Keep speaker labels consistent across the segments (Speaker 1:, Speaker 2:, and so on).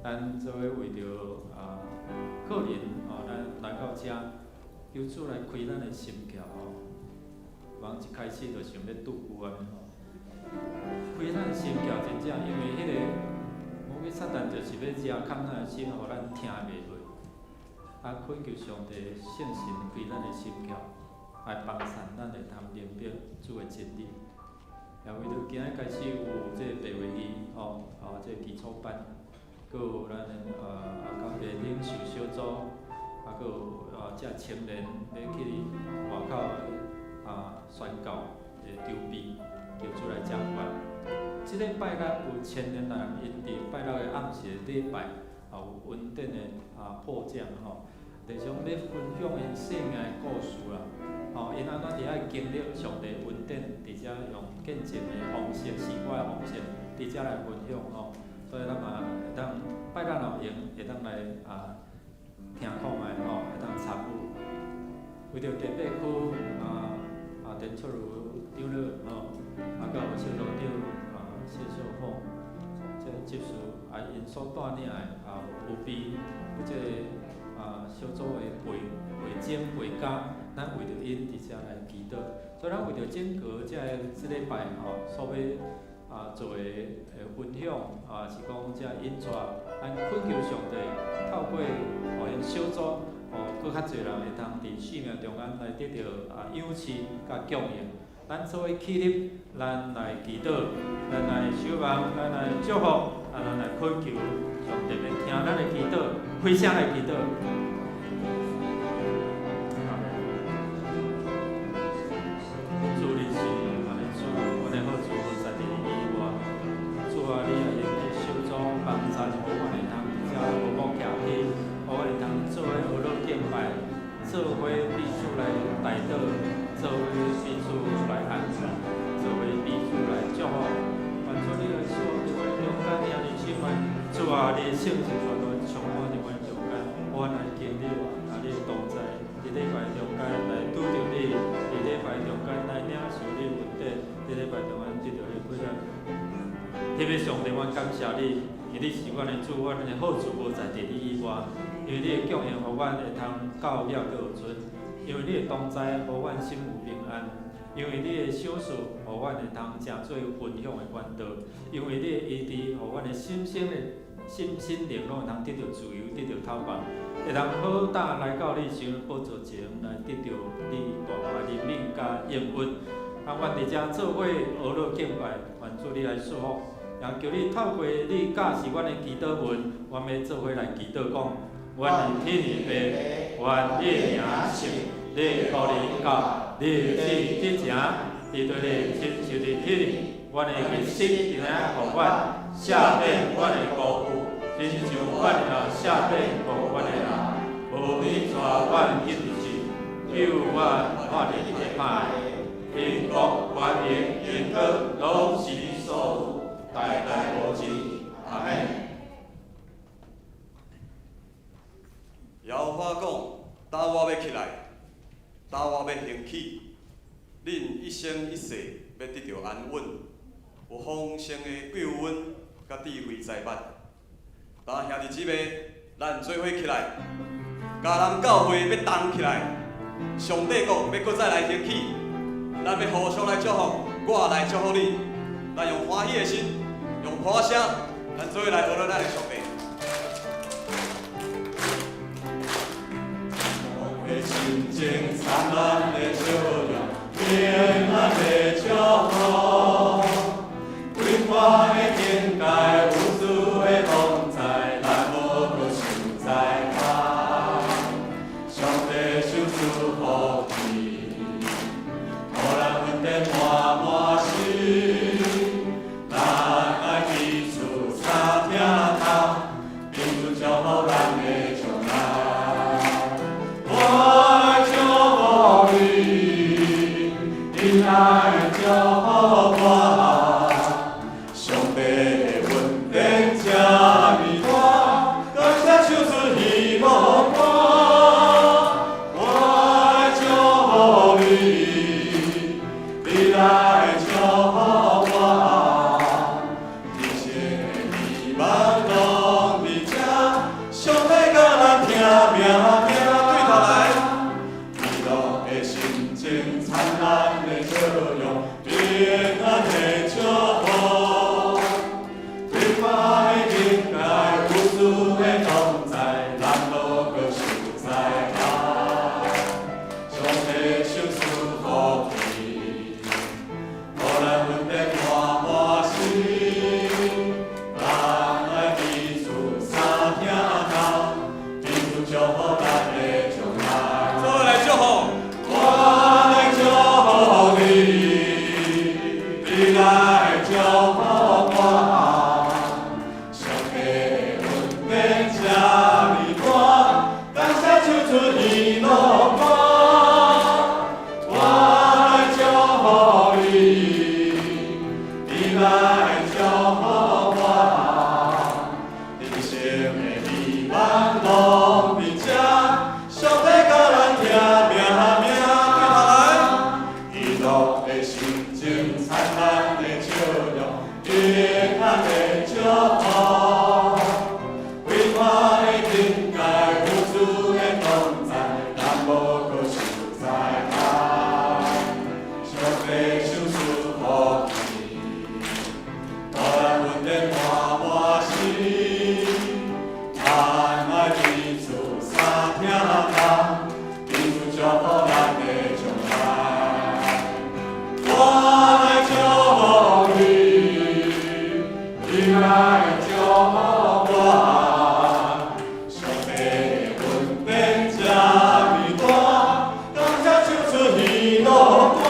Speaker 1: 咱做伙為著啊，個人吼，咱來到遮，求主來開咱的心竅吼。人一開始就想欲拄久按呢吼，開咱的心竅真正，因為彼个魔鬼撒旦就是欲掠崁咱的心，予咱聽袂落。啊，懇求上帝聖神開咱的心竅，來幫助咱會通明白主的真理。也為著今仔開始有這個白話字吼，啊，這個基礎班，閣有咱的阿公的領袖小組，啊，閣有啊，這青年欲去外口啊宣教的籌備，求主來掌管。這禮拜咱有千年人，𪜶佇拜六的暗時的禮拜，啊有恩典的啊破獎吼，就是講咧分享𪜶生命的故事啦。吼，𪜶按怎佇遐經歷上帝恩典，佇遮用見證的方式、詩歌的方式，佇遮來分享吼。所以咱嘛會當拜六若有閒，會當來啊聽看覓吼，會當參與。為著台北區啊啊陳出如長老吼，啊，佮有小組長啊謝秀鳳，這執事啊，𪜶所帶領的啊有備有這個啊小組的會會長會家，咱為著𪜶佇遮來祈禱。所以咱為著整個這個這禮拜吼所欲啊做的分享啊，是講這引帶，咱懇求上帝透過予𪜶小組，吼，閣較濟人會通佇生命中間來得著啊養賜佮供應。咱做伙起立，咱來祈禱，咱來守望，咱來祝福，啊，咱來懇求上帝欲聽咱的祈禱，開聲來祈禱。阿們。主你是阮的主，阮的好主，無在佇你以外。主啊，你也用你小組幫助，予阮會通佇遮和睦徛起，予阮會通做伙學樂敬拜，做伙彼此來代禱，做伙彼此來安慰，做伙彼此來祝福。願主你來賜福佇阮的中間，兄弟姊妹。主啊，你的聖靈全都充滿佇阮中間，阮來經歷啊，你的同在，佇禮拜中間來拄著你，佇禮拜中間來領受你恩典，佇禮拜中間得著你惠憐。特別上帝，阮感謝你，因為你是阮的主，阮的好處無在佇你以外。因為你的供應，予阮會通到了閣有剩；因為你的同在，予阮心有平安；因為你的賞賜，予阮會通成做分享的管道；因為你的醫治，予阮的心身的心心靈攏會通得著自由，得著透放，會通好膽來到你神寶座前來得著你大大的憐憫佮應允。啊，阮佇遮做伙學樂敬拜，願主你來賜福，也求你透過你教示阮的祈禱文，阮欲做伙來祈禱講：阮的天父，願你名聖，你國臨到，你旨意執行，佇地親像佇天。阮的日食今仔予阮，赦免阮的辜負，親像阮也赦免辜阮的人。無你帶阮去試，救阮脫離歹。因國權榮榮光攏是你所有，代代無盡。阿們。
Speaker 2: 耶和華講：當我欲起來，當我欲興起，恁一生一世欲得著安穩，有豐盛的救恩佮智慧財物。當兄弟姊妹，咱做伙起來，迦南教會欲動起來，上帝國欲閣再來興起，咱欲互相來祝福，我來祝福你，咱用歡喜的心，用歡聲，咱做伙來學咱的上帝。
Speaker 3: 的心情燦爛的笑容，平安的祝福，開闊的境界，有主的同在，咱無閣受災害。上帝賞賜福氣，予咱恩典滿滿心，咱愛彼此相疼頭。名。
Speaker 2: 對頭來，
Speaker 3: 喜樂的心情，燦爛的笑容，平安的祝福。開闊的境界，有主的同在，咱無閣受災害。上帝賞賜福氣，予咱穩定滿滿心。咱愛彼此相疼痛，彼此祝福咱的將來。
Speaker 2: 做伙來祝福。
Speaker 3: 我來祝福你，你來祝福我。上帝的恩典這呢大，感謝唱出喜樂歌。我來祝福你，你來祝福我。人生的希望攏佇這，上帝佮咱疼命命。喜樂的心情，燦爛的笑容，平安的祝福。開闊的境界，有主的同在，咱無閣受災害。上帝賞賜福氣，予咱穩定滿滿心。咱愛彼此相疼痛，彼此祝福咱的將來。我來祝福你，你來祝福我。上帝的恩典這呢大，感謝唱出喜樂歌。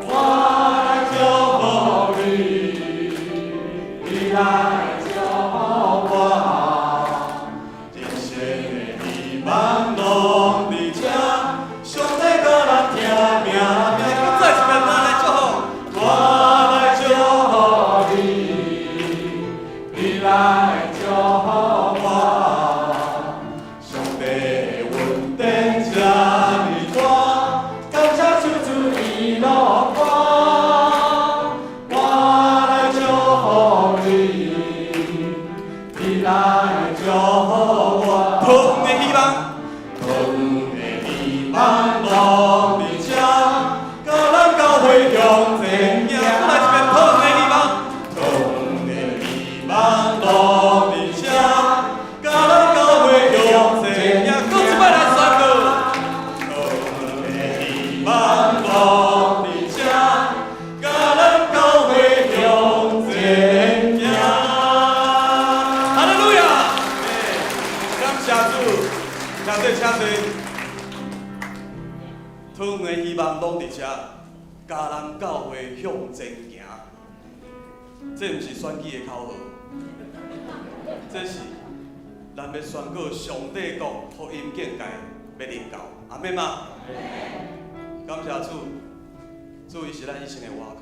Speaker 3: 我來祝福你，你來祝福我。人生的希望攏佇這，上帝佮咱疼命命。
Speaker 2: 再一遍，咱來祝福。
Speaker 3: 我來祝福你，你來祝福我。上帝的恩典這呢大，感謝唱出喜樂歌。我來祝福你，你來祝福我。
Speaker 2: 桃園的希望，
Speaker 3: 桃園的希望攏佇這，佮咱教會向前行。
Speaker 2: 來一遍，桃園的希望，
Speaker 3: 桃園的希望攏佇這，佮咱教會向前行。
Speaker 2: 閣一擺來宣告。
Speaker 3: 桃園的希望攏佇這，佮咱教會向前行。
Speaker 2: 哈利路亞！感謝主，請坐，請坐。桃園的希望攏佇這，迦南教會向前行。這毋是選舉的口號，這是咱欲宣告上帝國福音境界欲臨到，阿們嗎？感謝主，主伊是咱一生的倚靠，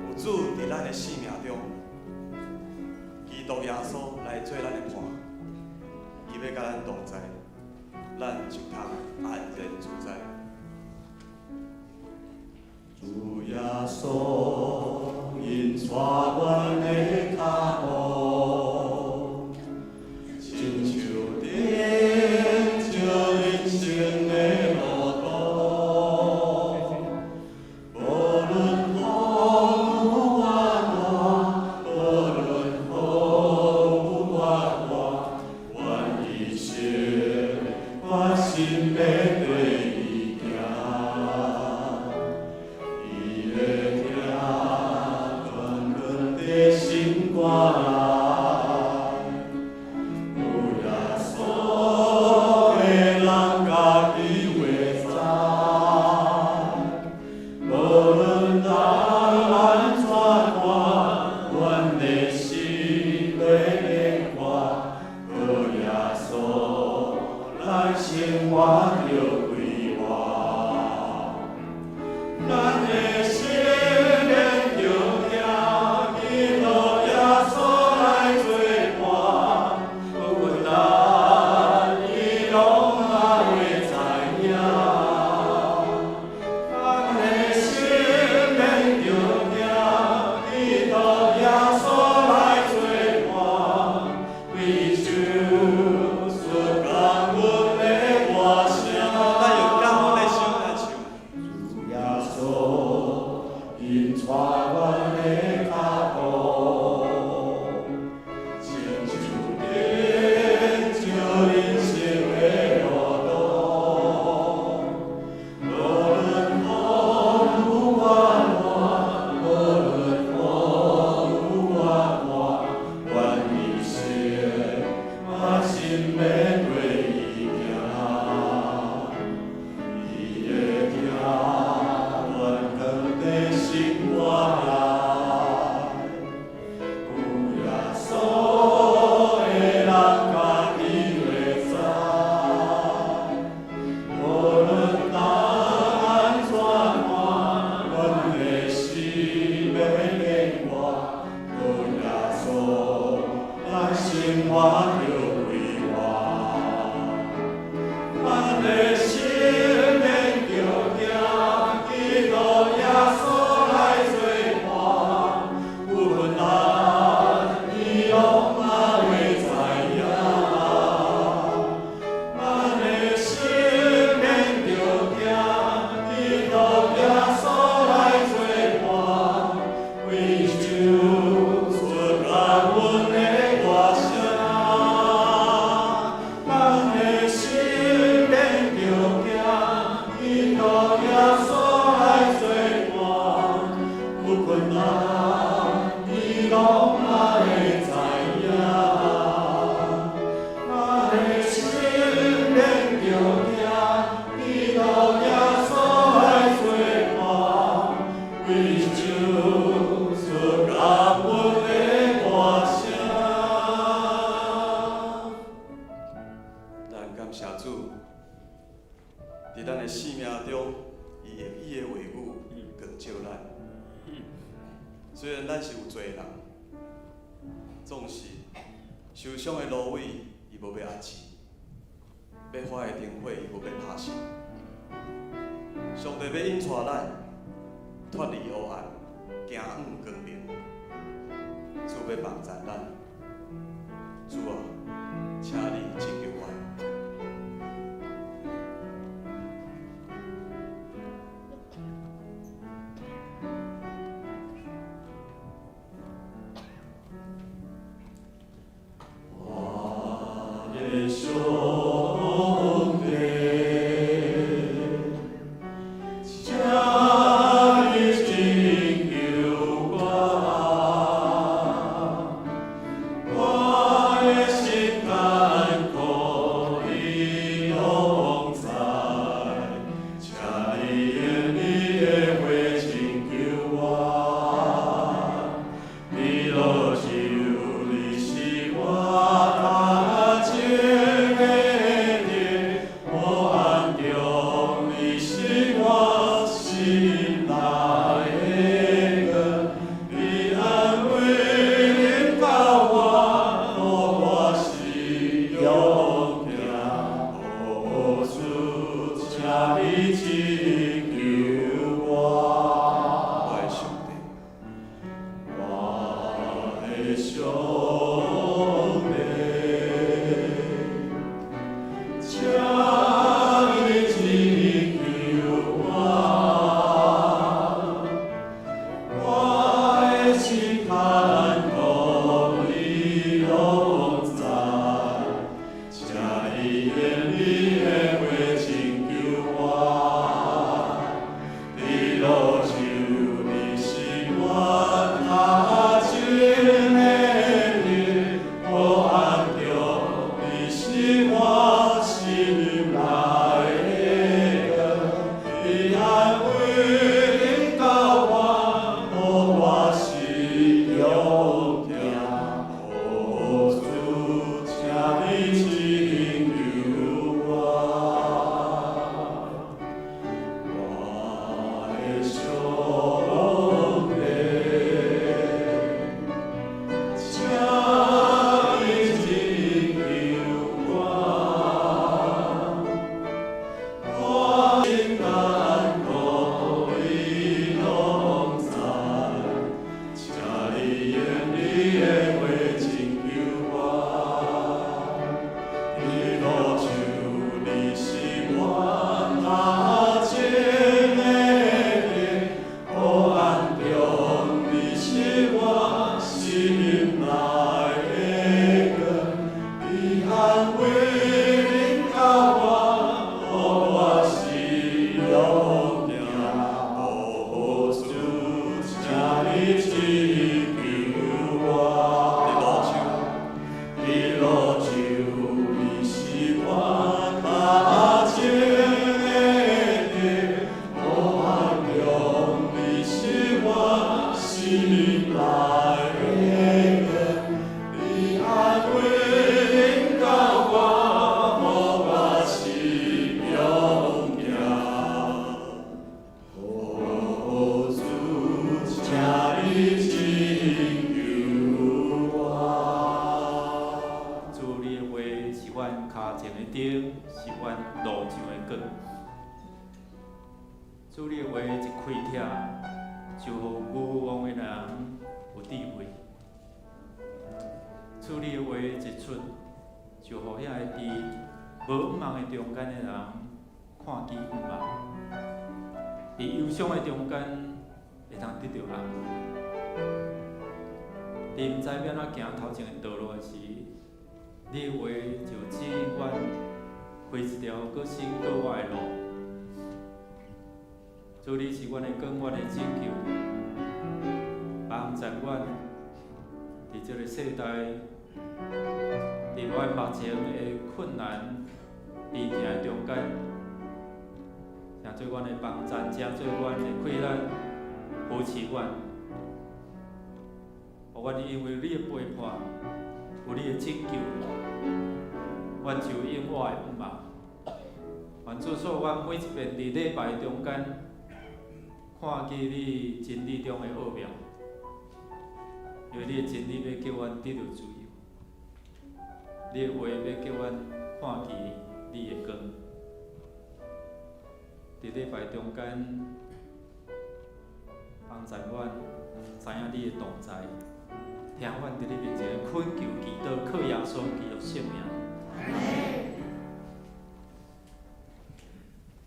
Speaker 2: 有主佇咱的生命中，基督耶穌來做咱的伴，伊欲佮咱同在，咱就通安然自在。主耶穌引帶阮的腳步，親像踮著人生的路途，無論風雨偌大，無論風雨偌大，阮一生決心欲綴伊行。伊會疼軟軟的心肝內，有耶穌的人家己會知，無論人按怎看，阮的心會堅決，靠耶穌來生活著快活。咱的心連著聽基督耶穌的
Speaker 3: 生活著快活。咱的心免著惊，基督耶穌來做伴，有困難伊攏嘛會知影。咱的心免著驚，基督耶穌來做伴，為唱出感恩的歌聲。咱的心免著驚，基督耶穌來做伴，有困難伊攏嘛會知影。咱的心免著驚，基督耶穌來做伴，為唱出感恩的歌聲。
Speaker 2: 咱感謝主，佇咱的生命中，伊用伊的話語光照咱。雖然咱是有罪的人，總是受傷的蘆葦，伊無欲壓制；欲發的燈火，伊無欲拍熄。上帝欲引帶咱脫離黑暗，行向光明。主欲幫助咱，主啊，請你拯救我。
Speaker 3: 我的上帝，請你拯救我，我的心艱苦你攏知，請你用你的話拯救我。佇泸州，你是我踏前的燈，黑暗中你是我心內的光，你安慰引導我，予我是勇行。哦，主，請你拯救我。
Speaker 2: 我的上帝，
Speaker 3: 我的上帝，請你拯救我，我的心艱苦你攏知，請你用你的話拯救我。佇泸州，你是我踏前的燈，黑
Speaker 1: 主你的話一開拆，就予愚妄的人有智慧；主你的話一出，就予遐个佇無向望的中間的人看見向望，佇憂傷的中間會當得著安慰，佇毋知欲按怎行頭前的道路的時，你的話就指引阮開一條閣新閣活的路。主，你是阮的光，阮的拯救，幫助阮佇這個世代，佇我目前的困難、悲痛的中間，成做阮的幫贊，成做阮的氣力，扶持阮。予阮因為你的陪伴，有你的拯救，阮就永活的向望。願主賜阮每一遍佇禮拜中間，看見你真理中的奧妙，因為你的真理欲叫阮得著自由，你的話欲叫阮看見你的光。佇禮拜中間，幫助阮知影你的同在，聽阮佇你面前的懇求祈禱，靠耶穌基督聖名。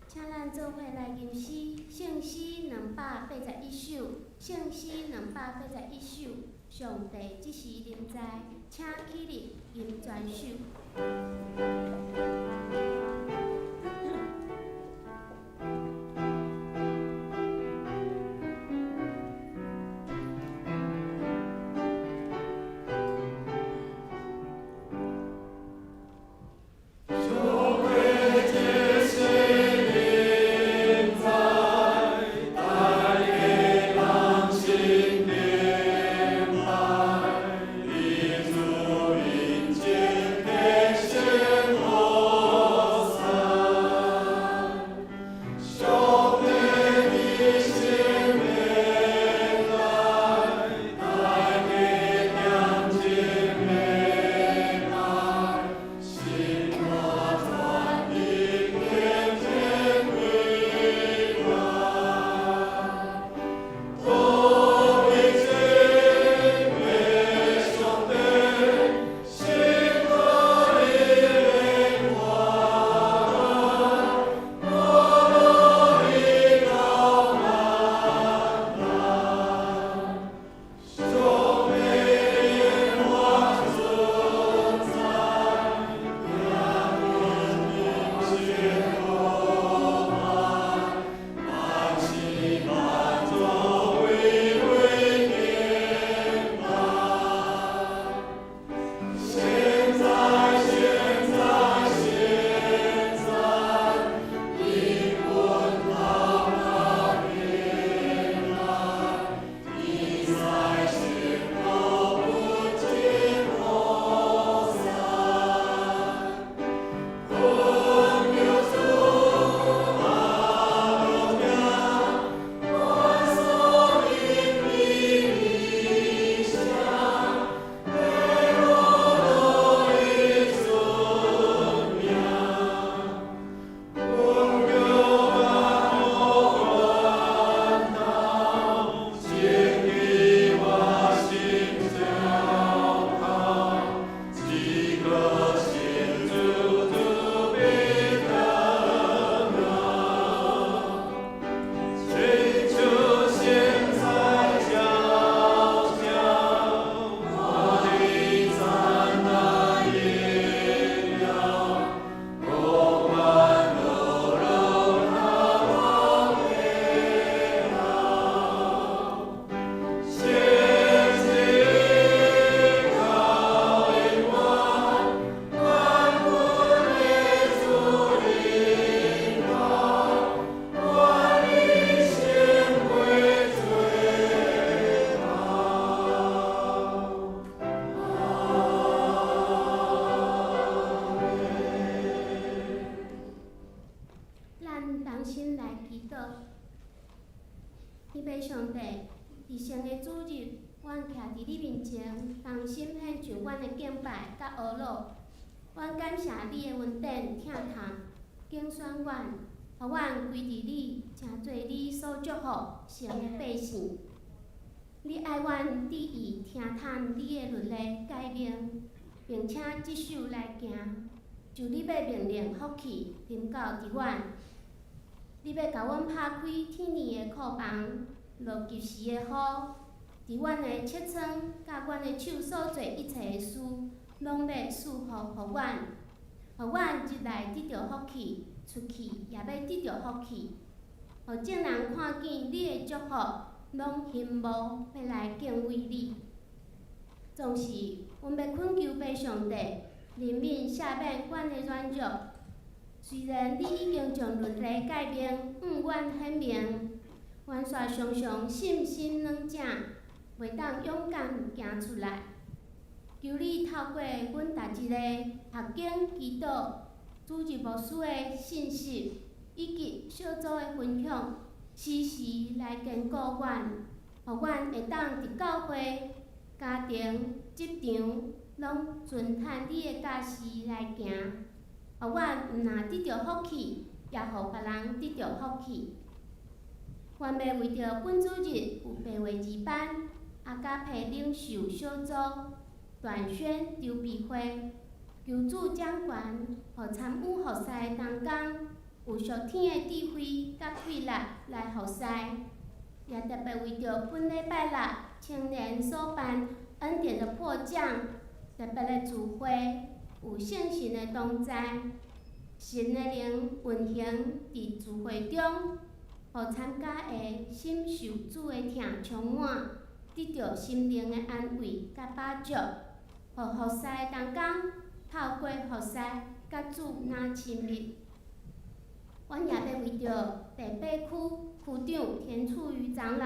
Speaker 4: 請咱做伙來吟詩，聖詩281首，聖詩281首，上帝這時臨在，請起立吟全首。咱同心來祈禱，天父上帝，至聖的主日，阮徛佇你面前，同心獻上阮的敬拜佮呵咾。阮感謝你的恩典、疼痛，揀選阮，予阮歸佇你，成做你所祝福神的百姓。你愛阮注意聽探你的律例誡命，並且執守來行。就你欲命令福氣臨到佇阮，你欲共阮拍開天年的庫房，落及時的雨，佇阮的切倉佮阮的手所做一切的事，攏欲賜福予阮，予阮入來得著福氣，出去也欲得著福氣。予眾人看見你的祝福，攏欣慕欲來敬畏你。總是，阮欲懇求父上帝憐憫赦免阮的軟弱。雖然你已經將律例誡命向阮顯明，阮煞常常信心軟正，袂當勇敢行出來。求你透過阮逐日的讀經祈禱、主日牧師的信息，以及小組的分享，時時來堅固阮，予阮會當佇教會、家庭、職場，攏遵趁你的教示來行，予阮毋若得著福氣，也予別人得著福氣。願欲為著本主日有白話字班、阿加培領袖小組、斷宣籌備會，求主掌權，予參與服侍的同工有屬天的智慧佮氣力來服侍。也特別為著本禮拜六青年所辦恩典的迫降特別的聚會，有聖神的同在，神的靈運行佇聚會中，予參加的心受主的疼充滿，得著心靈的安慰佮飽足，予服侍的同工透過服侍佮主若親密。阮也欲為著第八區區長田處瑜長老、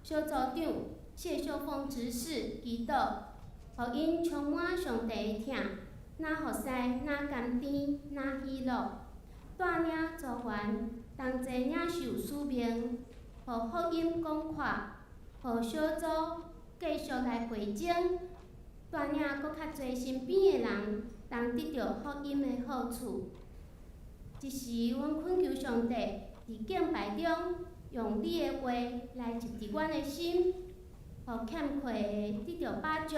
Speaker 4: 小組長謝秀鳳執事祈禱，予𪜶充滿上帝的疼，若服侍若甘甜，若喜樂，帶領組員同齊領受使命，予福音廣闊，予小組繼續來倍增，帶領閣較濟身邊的人，通得著福音的好處。這時，阮懇求上帝佇敬拜中，用你的話來醫治阮的心，予欠缺的得著飽足，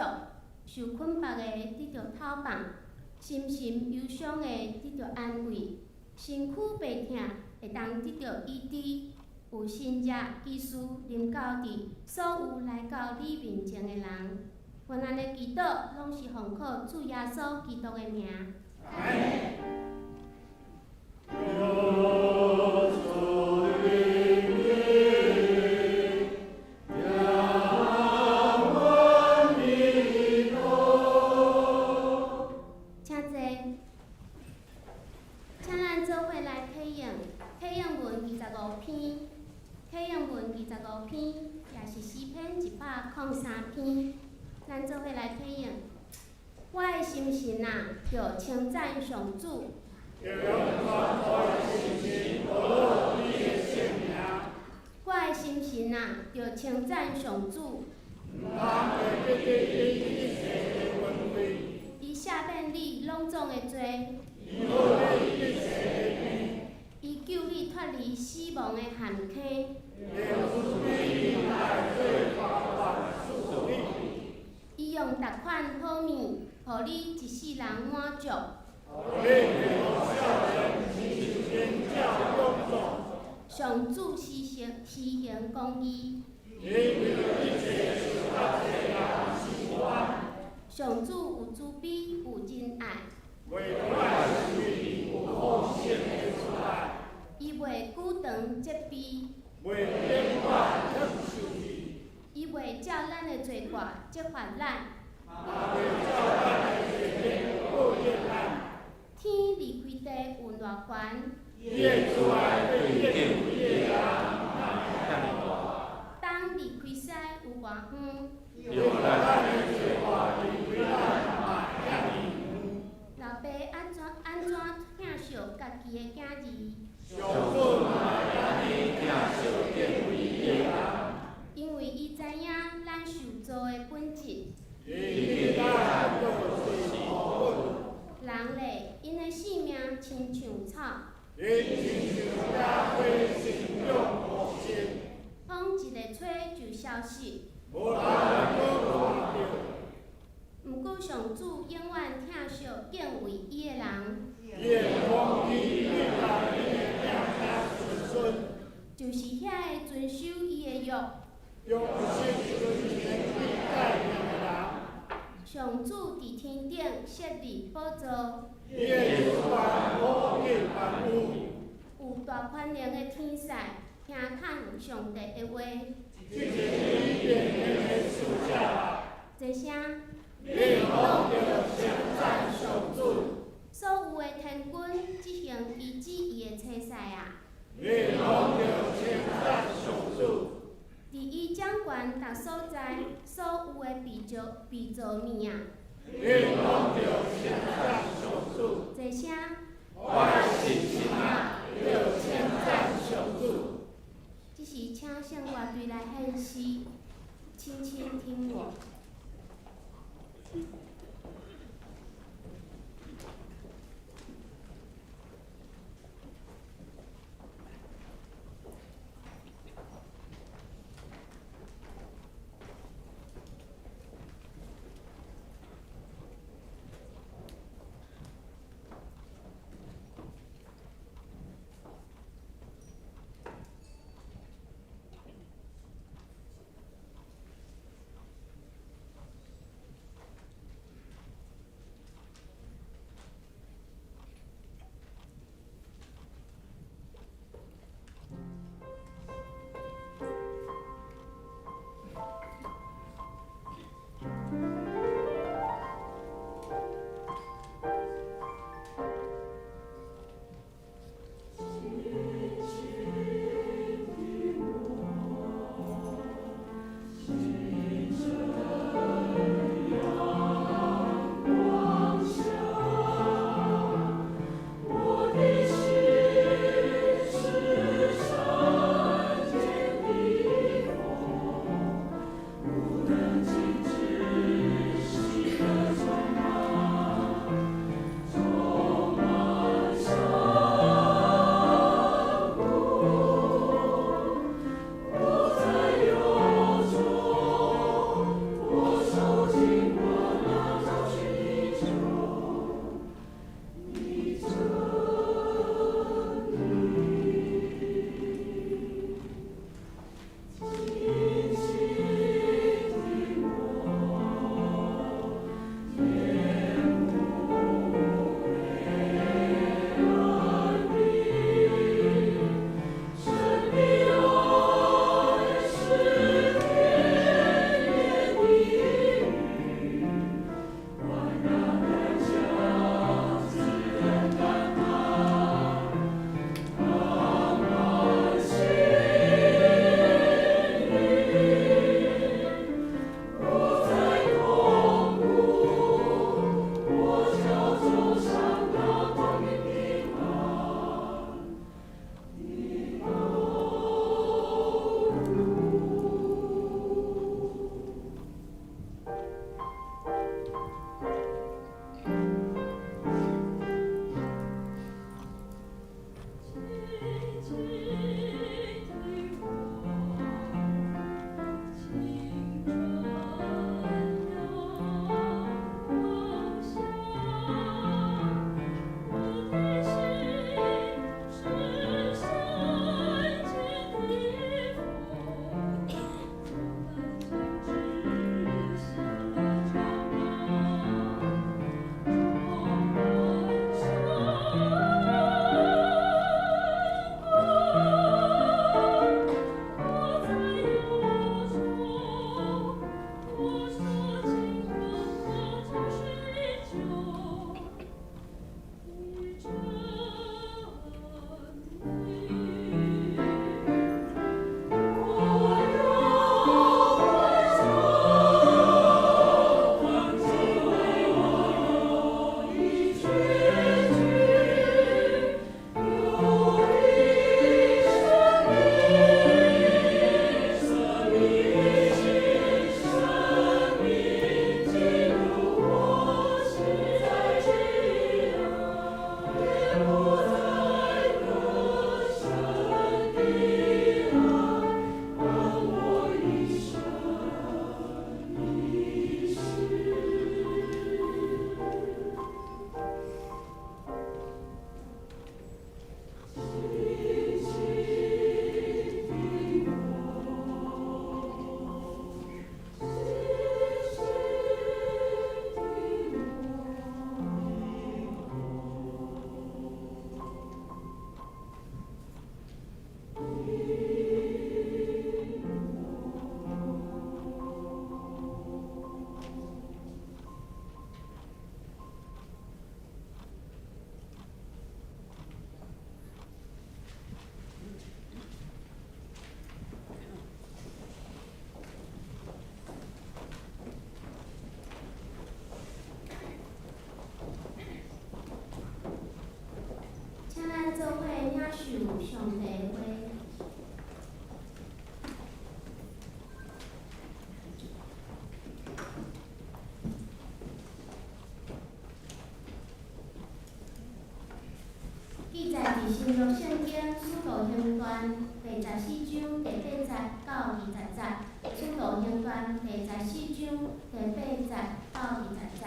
Speaker 4: 受捆縛的得著透放，心神憂傷的得著安慰，身軀病疼會當得著醫治，有神蹟奇事臨到佇所有來到你面前的人。阮按呢祈禱，攏是奉靠主耶穌基督的名。
Speaker 3: 求主憐憫，讓阮一同。
Speaker 4: 請坐，請咱做伙來體驗體驗文25篇，體驗文25篇，也是詩篇103篇。咱做伙來體驗。我的心神啊，著稱讚上主。我的心神啊，著稱讚上主。伊赦免你攏總的罪。伊救你脫離死亡的陷坑。伊用逐款好物，予你一世人滿足。上主施行公義。上主有慈悲，有仁愛。伊袂久長責備。伊袂照咱的罪過責罰咱。天離開地有偌懸？東離開西有偌遠？老爸按怎疼惜家己的囝兒？因為伊知影咱受造的本質。人咧，𪜶的性命親像草。上主永遠疼惜敬畏伊的人。
Speaker 5: 伊的公義對待𪜶的囝仔孫孫。
Speaker 4: 就是遐个遵守伊的約。
Speaker 5: 忠心遵行伊誡命的人。
Speaker 4: 上主佇天頂設立寶座。
Speaker 5: 伊的手腕普及萬有。
Speaker 4: 有大權能的天使聽探上帝的話。
Speaker 5: 這是伊變形的使者啊！
Speaker 4: 這聲。
Speaker 5: 恁攏著稱讚上主。
Speaker 4: 所有的天軍執行伊旨意的差使啊！
Speaker 5: 恁攏著稱讚上主。
Speaker 4: 佇伊掌權逐所在，所有的被造物啊！
Speaker 5: 恁攏著稱讚上主。
Speaker 4: 這聲。
Speaker 5: 我的心神啊，著稱讚上主。
Speaker 4: 這是請聖樂隊來獻詩，輕輕聽我。記載佇新約聖經使徒行傳第十四章第八節到二十節。使徒行傳第十四章第八節到二十節。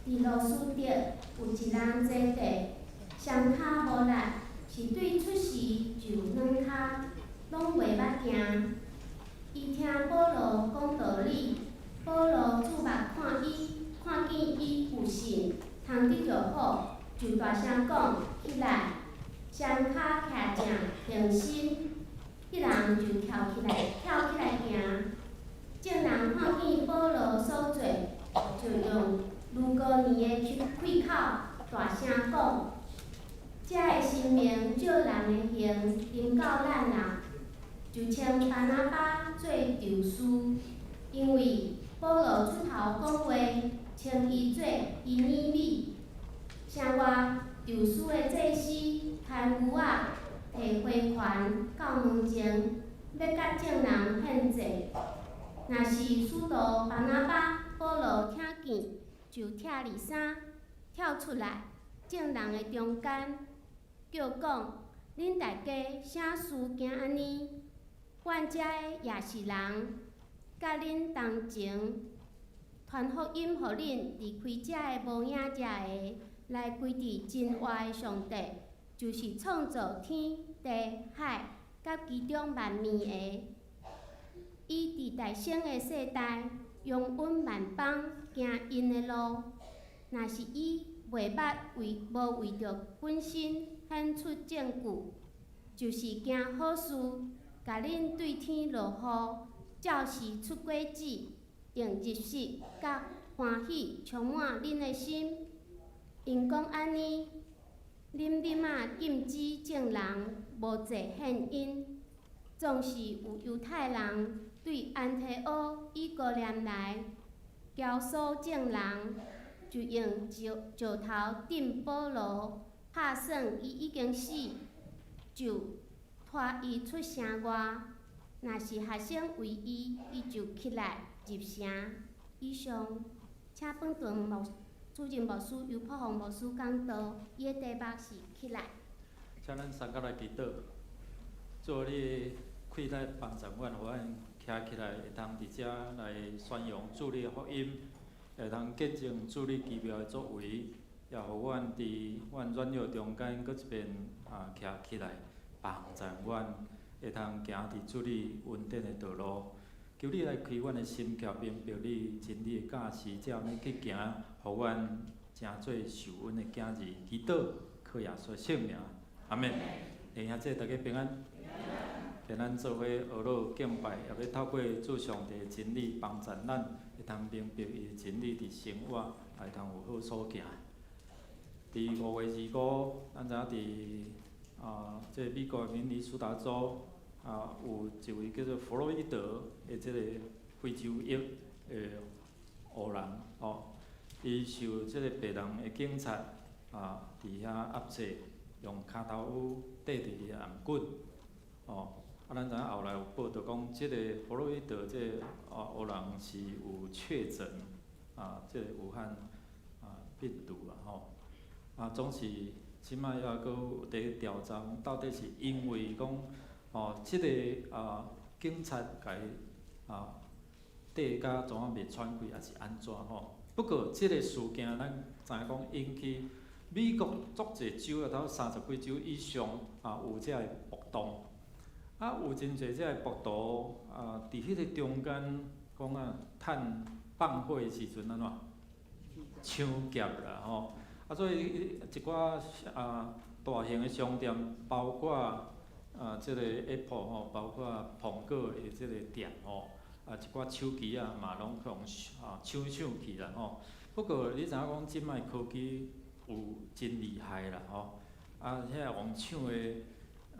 Speaker 4: 佇路斯德有一人坐地，雙跤無力，是對出世就軟跤，攏袂捌行。伊聽保羅講道理，保羅注目看伊，看見伊有信，通得著好，就大聲講起來，雙跤徛正，挺身，彼人就跳起來，跳起來行。眾人看見保羅所做，就用呂高尼的開口大聲講：遮的神明照人的形臨到咱啊！就稱巴拿巴做宙斯，因為保羅出頭講話，稱伊做伊耳米。城外宙斯的祭司牽牛仔提花環到門前，欲佮眾人獻祭。若是使徒巴拿巴、保羅聽見，就拆裡衫，跳出來，眾人的中間，叫講：恁大家啥事行按呢？阮遮的也是人，佮恁同情，傳福音予恁離開遮的無影遮的，來歸佇真活的上帝，就是創造天地海佮其中萬物的。伊佇大先的世代，容允萬邦行𪜶的路。若是伊袂捌為無為著本身顯出證據，就是行好事，共恁對天落雨，照時出果子，用入息佮歡喜充滿恁的心。𪜶講按呢，恁立馬禁止眾人無做獻音，總是有猶太人對安提阿、以哥念來，教唆眾人，就用石石頭擲保羅，拍算伊已經死，就拖伊出城外。若是學生為伊，伊就起來入城。以上，請本堂牧主任牧師尤柏宏牧師講道，伊的題目是起來。
Speaker 1: 請咱三個來祈禱，主啊，你氣力幫助阮，予阮徛起來，會當佇遮來宣揚主你的福音，會當見證主你奇妙的作為，也予阮佇阮軟弱中間閣一遍啊徛起來，幫助阮會當行佇主你恩典的道路。求你來開阮的心竅，明白你真理的教示，才有呢去行，予阮成做受恩的囝兒。祈禱，靠耶穌聖名，阿們。弟兄姊妹，大家平安。今咱做伙學樂敬拜，也欲透過主上帝的真理幫助咱，會當明白伊的真理佇生活，會當有好所行。佇5月25，咱知影佇啊，這個美國的明尼蘇達州啊，有一位叫做弗洛伊德的這個非洲裔的黑人吼，伊受這個白人的警察啊，佇遐壓制，用跤頭趺綴佇伊的頷頸，吼。啊，咱知影後來有報導講，這個弗洛伊德這個啊黑人是有確診啊，這個武漢啊病毒啊吼。啊，總是這擺猶閣有佇調查，到底是因為講吼，這個啊警察共伊啊綴甲怎啊袂喘氣，抑是按怎吼？不過這個事件，咱知影講引起美國足濟州啊，頭三十幾州以上啊有這个暴動。啊，有真濟這个暴徒啊，佇彼個中間講啊，趁放火的時陣按怎搶劫啦吼。啊，所以一寡啊大型的商店，包括啊這个 Apple 吼，包括蘋果的這個店吼，啊一寡手機啊嘛攏予人啊搶搶去啦吼。不過你知影講這擺科技有真厲害啦吼，啊遐予搶的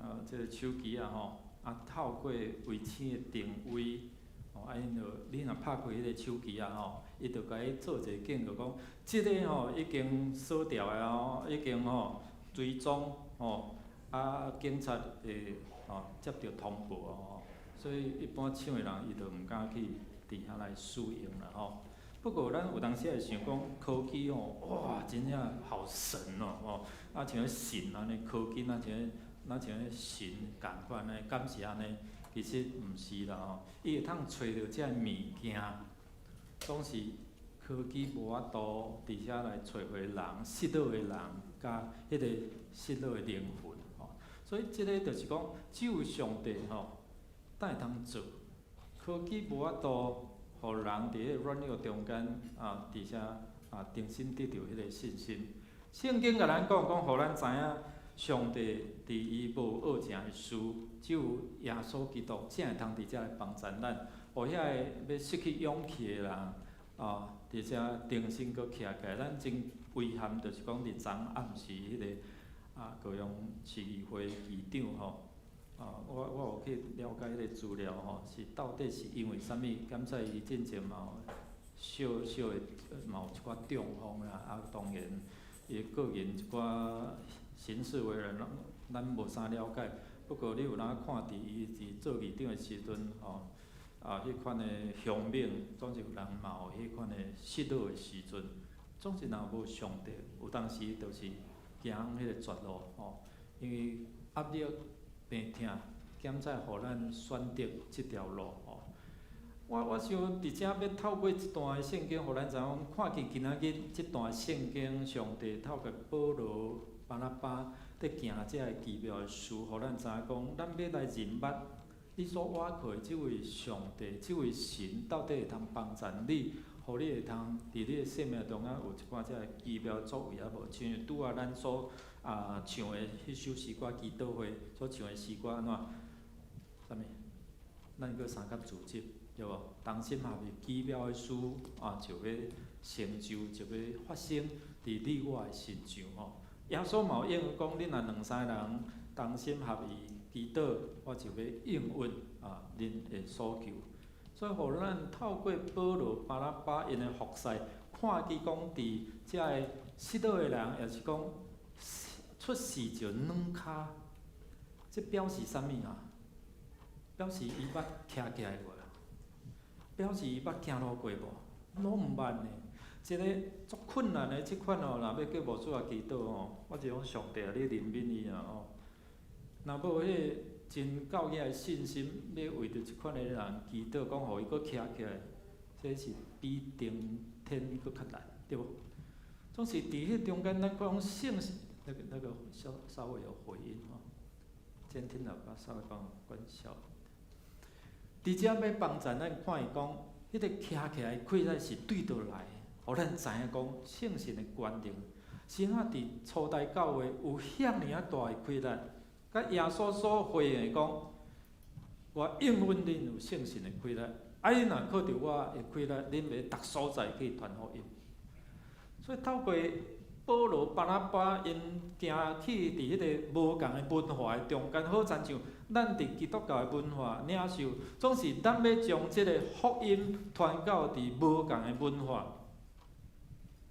Speaker 1: 啊這個手機啊吼。啊，透過衛星的定位，吼，啊，𪜶就你若拍開彼个手機啊吼，伊就共你做一个警告講，這个吼已經鎖掉的哦，已經吼追蹤吼，啊，警察會吼接著通報哦，所以一般搶的人伊就毋敢去佇遐來使用啦吼。不過咱有當時會想講科技吼，哇，真正好神哦，吼，啊像神按呢，科技若像神仝款呢，敢是按呢？其實毋是啦吼，伊會通揣著這个物件，總是科技無法度佇遮來揣回人失落的人，佮彼个失落的靈魂吼。所以這个就是講，只有上帝吼，才會通做。科技無法度，予人佇彼个軟弱中間啊，佇遮啊，重新得著彼个信心。聖經共咱講講，予咱知影上帝佇伊無惡成的事，只有耶穌基督才會通佇遮來幫助咱，予遐个欲失去勇氣的人啊，佇遮重新閣徛起來。咱真遺憾，就是講佇昨暗時彼个啊高雄市議會議長吼。啊，我有去了解彼个資料吼，是到底是因為啥物？敢使伊進前嘛有小小的嘛有一寡中風啦，啊，當然伊個人一寡行事為人，咱無啥了解。不過你有哪看佇伊佇做議長的時陣吼，啊，彼款的兇猛，總是有人嘛有彼款的失落的時陣。總是若無上帝，有當時就是行彼個絕路吼，因為壓力、病痛，檢在予咱選擇這條路吼。我想佇遮欲透過這段的聖經，予咱知影講，看見今仔日這段聖經，上帝透過保羅、巴拿巴佇行這个奇妙的事，予咱知影講，咱欲來認捌你所倚靠的這位上帝、這位神，到底會通幫助你，予你會通佇你的生命中間有一寡這个奇妙作為啊無？親像拄仔咱所啊唱的彼首詩歌祈禱會所唱的詩歌按怎？啥物？咱閣相佮組織，對無？同心合意，奇妙的事啊，就欲成就，就欲發生佇你我的身上吼。耶穌嘛有應允講，恁若兩三个人同心合意祈禱，我就欲應允啊恁的所求。所以，予咱透過保羅、巴拿巴𪜶的服侍，看見講佇遮个失落的人，抑是講出世就軟跤，這表示啥物啊？表示伊捌徛起來無？表示伊捌行路過無？攏毋捌呢。一个足困難的這款哦，若欲叫牧師來祈禱吼，我就講上帝啊，你憐憫伊啊吼。若無彼个真夠額的信心，欲為著這款的人祈禱，講予伊閣徛起來，這是比登天閣較難，對無？總是佇彼中間，咱講聖那個稍稍微有回音吼，監聽喇叭稍微幫我關小。佇遮欲幫助咱看伊講，彼個徛起來氣力是對佗來的，予咱知影講聖神的權能，是按怎佇初代教會有遐爾仔大的氣力，佮耶穌所回應的講，我應允恁有聖神的氣力，啊，恁若靠著我的氣力，恁欲逐所在去傳福音。所以透過保羅、巴拿巴𪜶行去佇彼個無仝的文化的中間，好親像咱佇基督教的文化領受，總是咱欲將這个福音傳到佇無仝的文化、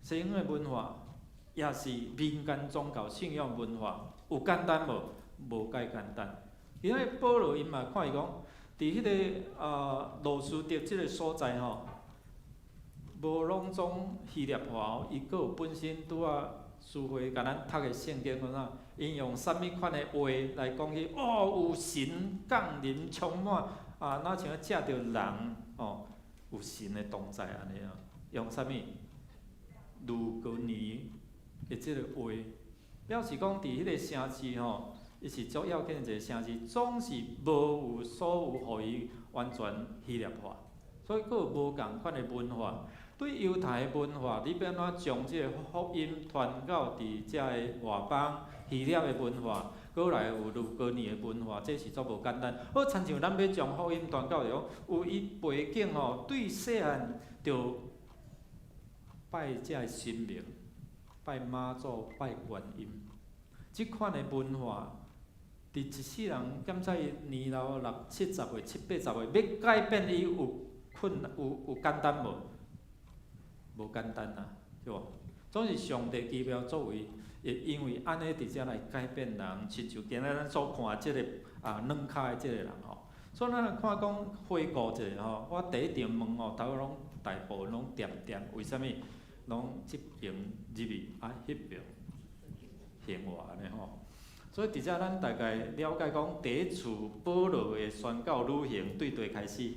Speaker 1: 西方的文化，抑是民間宗教信仰文化，有簡單無？無介簡單。因為保羅𪜶嘛看伊講，佇彼个路司得這个所在吼，無攏總希臘化哦，伊閣有本身拄仔書會共咱讀的聖經有哪？𪜶用啥物款的話來講起？哦，有神降臨充滿啊，若像藉著人哦，有神的同在按呢啊。用啥物？呂高尼的這个話，表示講佇彼个城市吼，伊是足要緊的一个城市，總是無有所有予伊完全希臘化，所以閣有無仝款的文化。對猶太的文化，你欲按怎將這个福音傳到佇遮个外邦希臘的文化，閣來有呂高尼的文化，這是足無簡單。好親像咱欲將福音傳到講，有伊背景吼，對細漢就拜這个神明，拜媽祖、拜觀音，這款的文化，佇一世人，敢使年老六七十歲、七八十歲，欲改變伊有困難，有簡單無？無簡單啊，對無？總是上帝奇妙作為，會因為按呢佇遮來改變人，親像今仔咱所看這个啊軟跤的這个人吼。所以咱來看講回顧一下吼，我第一場問吼，頭攏逐大部分攏恬恬，為啥物？攏這爿入去，啊，彼爿還活按呢吼。所以佇遮咱大概了解講，第一次保羅的宣教旅行對佗開始？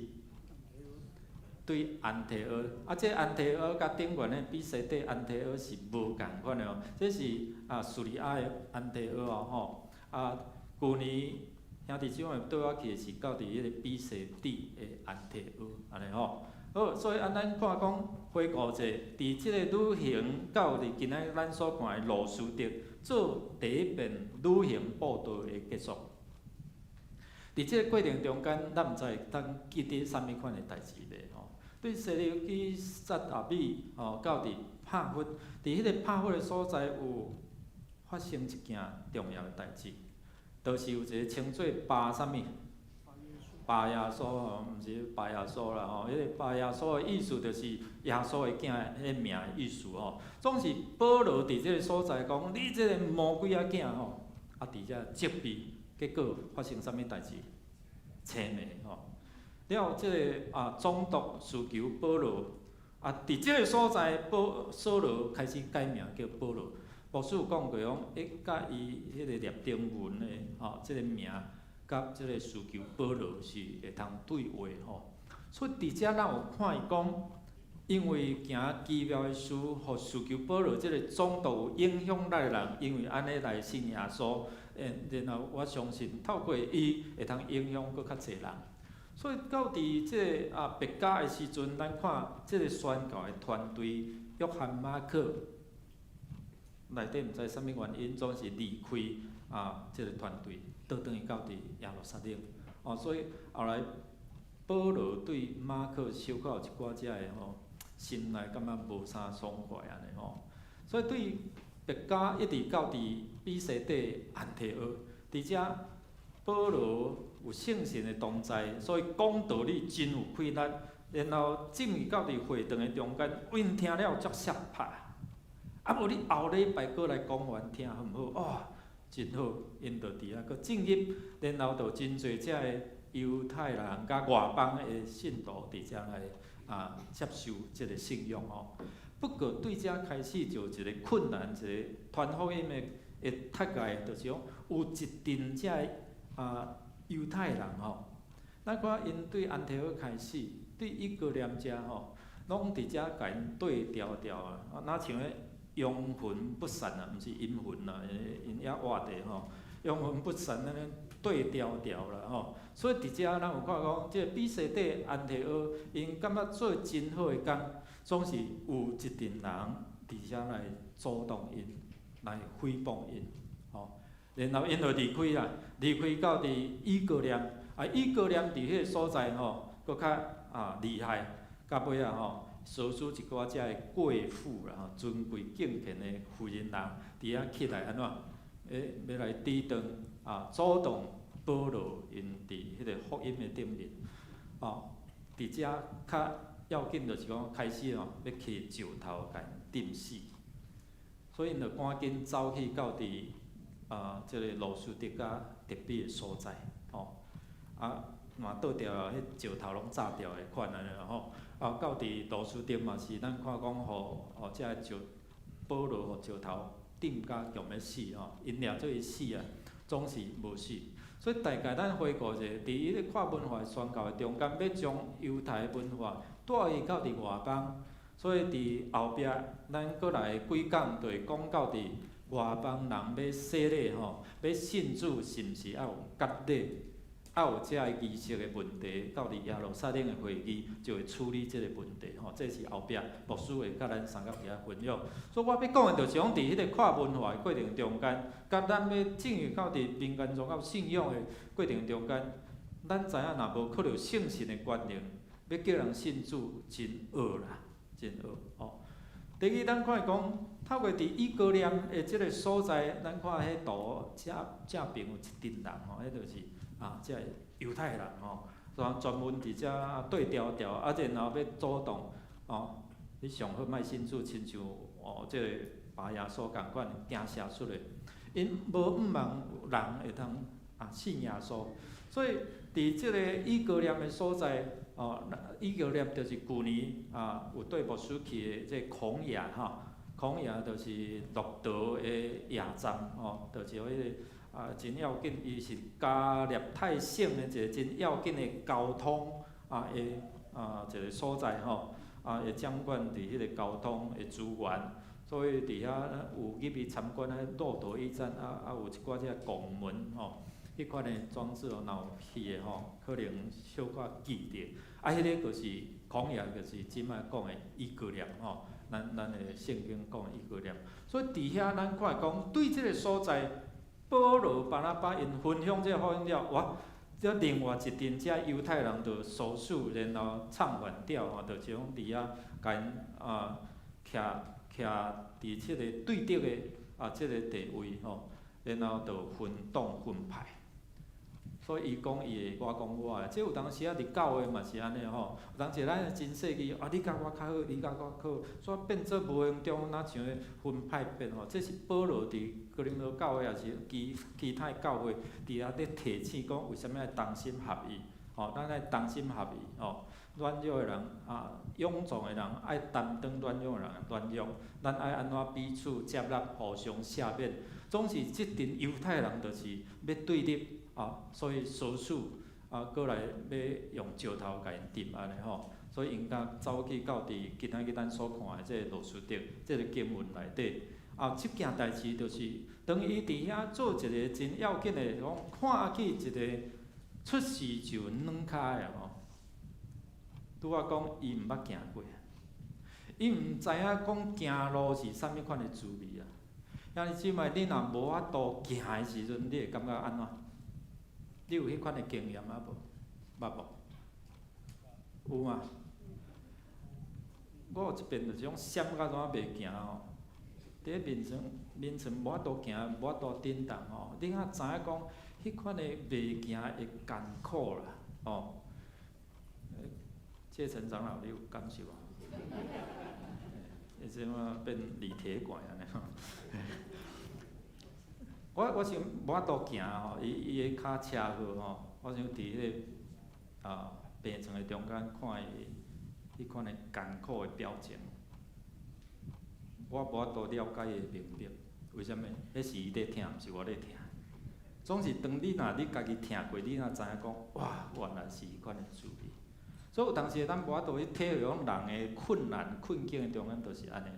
Speaker 1: 對安提阿，啊，這安提阿佮頂懸的彼西底安提阿是無仝款的哦，這是啊敘利亞的安提阿哦吼。啊，舊年兄弟姊妹帶我去的是到佇彼个彼西底的安提阿，按呢吼。好，所以按咱看講回顧者，佇這个旅行到佇今仔咱所看的路司得做第一遍旅行布道的結束。佇這个過程中間，咱毋知會當記得啥物款的代誌袂吼？對西流基撒亞米吼，到佇帕弗，佇彼个帕弗的所在有發生一件重要的代誌，就是有一個稱做巴啥物？巴耶穌吼，毋是巴耶穌啦吼，彼个巴耶穌的意思就是耶穌的囝彼名的意思吼。總是保羅佇這个所在講，你這个魔鬼仔囝吼，啊佇遮責備，結果發生啥物代誌？青盲吼。了，這个啊總督尋求保羅，啊佇這个所在，保掃羅開始改名叫保羅。牧師有講過講，伊佮伊彼个拉丁文的吼，這个名。佮這个使徒保羅是會通對話吼，所以佇遮咱有看伊講，因為行奇妙的事，予使徒保羅這個總督有影響力的人，因為按呢來信耶穌，然後我相信透過伊會通影響閣較濟人。所以到佇這个啊別家的時陣，咱看這个宣教的團隊約翰馬可內底毋知啥物原因，總是離開啊這个團隊。倒轉去到佇耶路撒冷，哦，所以後來保羅對馬可小可有一寡遮的吼，心內感覺無啥爽快按呢吼，所以對別家一直到佇彼西底安提阿，佇遮保羅有聖神的同在，所以講道理真有氣力，然後進去到佇會堂的中間，𪜶聽了足嚇怕，啊無你後禮拜閣來講予阮聽好毋好？哦，真好，𪜶就佇遐閣進入，然後就真濟遮个猶太人佮外邦的信徒佇遮來啊接受這个信仰吼。不過對遮開始就有一個困難，一個傳福音的的窒礙，就是講有一陣遮个啊猶太人吼，咱看𪜶對安提阿開始，對以哥念遮吼，攏佇遮共𪜶對調調啊，若像彼陽魂不散啊，毋是陰魂啦，𪜶遐活的吼，陽魂不散按呢對調調啦吼，所以佇遮咱有看講，這個彼西底安提阿，𪜶感覺做真好的工，總是有一陣人佇遮來阻擋𪜶，來誹謗𪜶，吼，然後𪜶就離開啦，離開到佇以哥念，啊，以哥念佇彼个所在吼，閣較啊厲害，到尾仔吼。所使一寡遮的貴婦啦吼，尊貴敬虔的婦人人，佇遐起來按怎？欲來抵擋啊，阻擋保羅𪜶佇彼个福音的頂面，哦，佇遮較要緊就是講開始吼，欲提石頭共𪜶擲死，所以𪜶就趕緊走去到佇啊，這个路司得佮特比的所在，吼，啊。嘛倒掉啊，彼石頭攏炸掉的款按呢吼。啊，到佇路司得嘛是，咱看講予予這个石保羅予石頭擲甲強欲死吼，𪜶掠做伊死啊，總是無死。所以大概咱回顧者，佇彼个跨文化宣教的中間，欲將猶太文化帶去到佇外邦，所以佇後壁咱閣來幾講，就會講到佇外邦人欲洗禮吼，欲信主是毋是愛有割禮？愛有這个儀式的問題，到佇耶路撒冷的會議就會處理這个問題吼。這是後壁牧師會佮咱三個佇遐分享。所以我欲講的就是講，佇彼个跨文化的過程中間，佮咱欲進入到佇民間宗教信仰的過程中間，咱知影若無靠著聖神的權能，欲叫人信主真僫啦，真僫吼。第二，咱看伊講，透過佇以哥念的這个所在，咱看彼圖正正爿有一陣人吼，彼就是啊，這个猶太人吼，專專門佇遮對調調，啊，然後欲阻擋哦，你上好莫信主，親像哦，這个巴耶穌仝款行邪術的，𪜶無向望人會通啊信耶穌，所以佇這个以哥念的所在，哦，以革念就是舊年啊，有對牧師去的這個孔雅吼，孔雅就是駱駝的驛站吼，就是彼個啊真要緊，伊是加勒泰省的一個真要緊的交通啊的啊一個所在吼，啊會掌管佇彼個交通的資源，所以佇遐有入去參觀彼駱駝驛站啊啊有一寡這拱門吼。彼款的裝置哦，若有去的吼，可能小可記得。啊，彼個就是孔雅，就是這擺講的以革念吼，咱的聖經講的以革念。所以佇遐咱看講，對這個所在，保羅、巴拿巴𪜶分享這個福音了，哇！這另外一陣這猶太人就唆使，然後唱反調吼，就是講佇遐共𪜶啊徛徛佇這個對立的啊這個地位吼，然後就分黨分派。所以伊講伊的，我講我的，這有當時啊，佇教會嘛是按呢吼。有當時咱真細緻，啊，你佮我較好，你佮我較好，所以變做無形中若像咧分派別吼。這是保羅佇哥林多教會，抑是其他教會，佇遐咧提醒講，為啥物愛同心合意？吼，咱愛同心合意吼。軟弱的人啊，勇壯的人愛擔當軟弱的人的軟弱，咱愛按怎彼此接納，互相赦免。總是這陣猶太人就是欲對立。啊，所以唆使啊，閣來欲用石頭共𪜶擲按呢吼，所以𪜶才走去到佇今仔日咱所看的這個路司得這個經文內底。啊，這件代誌就是當伊佇遐做一個真要緊的，講看見一個出世就軟跤的吼，拄仔講伊毋捌行過，伊毋知影講行路是啥物款的滋味啊。兄弟姊妹，你若無法度行的時陣，你會感覺按怎？你有彼款的經驗啊無？捌無？有嗎？我有一遍就是講閃甲怎袂行吼，佇咧眠床眠床無法度行，無法度振動吼，你敢知影講彼款的袂行會艱苦啦，吼。謝陳長老，你有感受無？伊這馬變李鐵拐按呢吼。我想無法度行吼，伊的跤車禍吼，我想佇彼個啊病床的中間看伊彼款的艱苦的表情，我無法度了解伊會明白，為啥物？彼是伊咧疼，毋是我咧疼。總是當你若你家己疼過，你若知影講，哇，原來是彼款的滋味。所以有當時咱無法度去體會講人的困難困境的中間，就是按呢。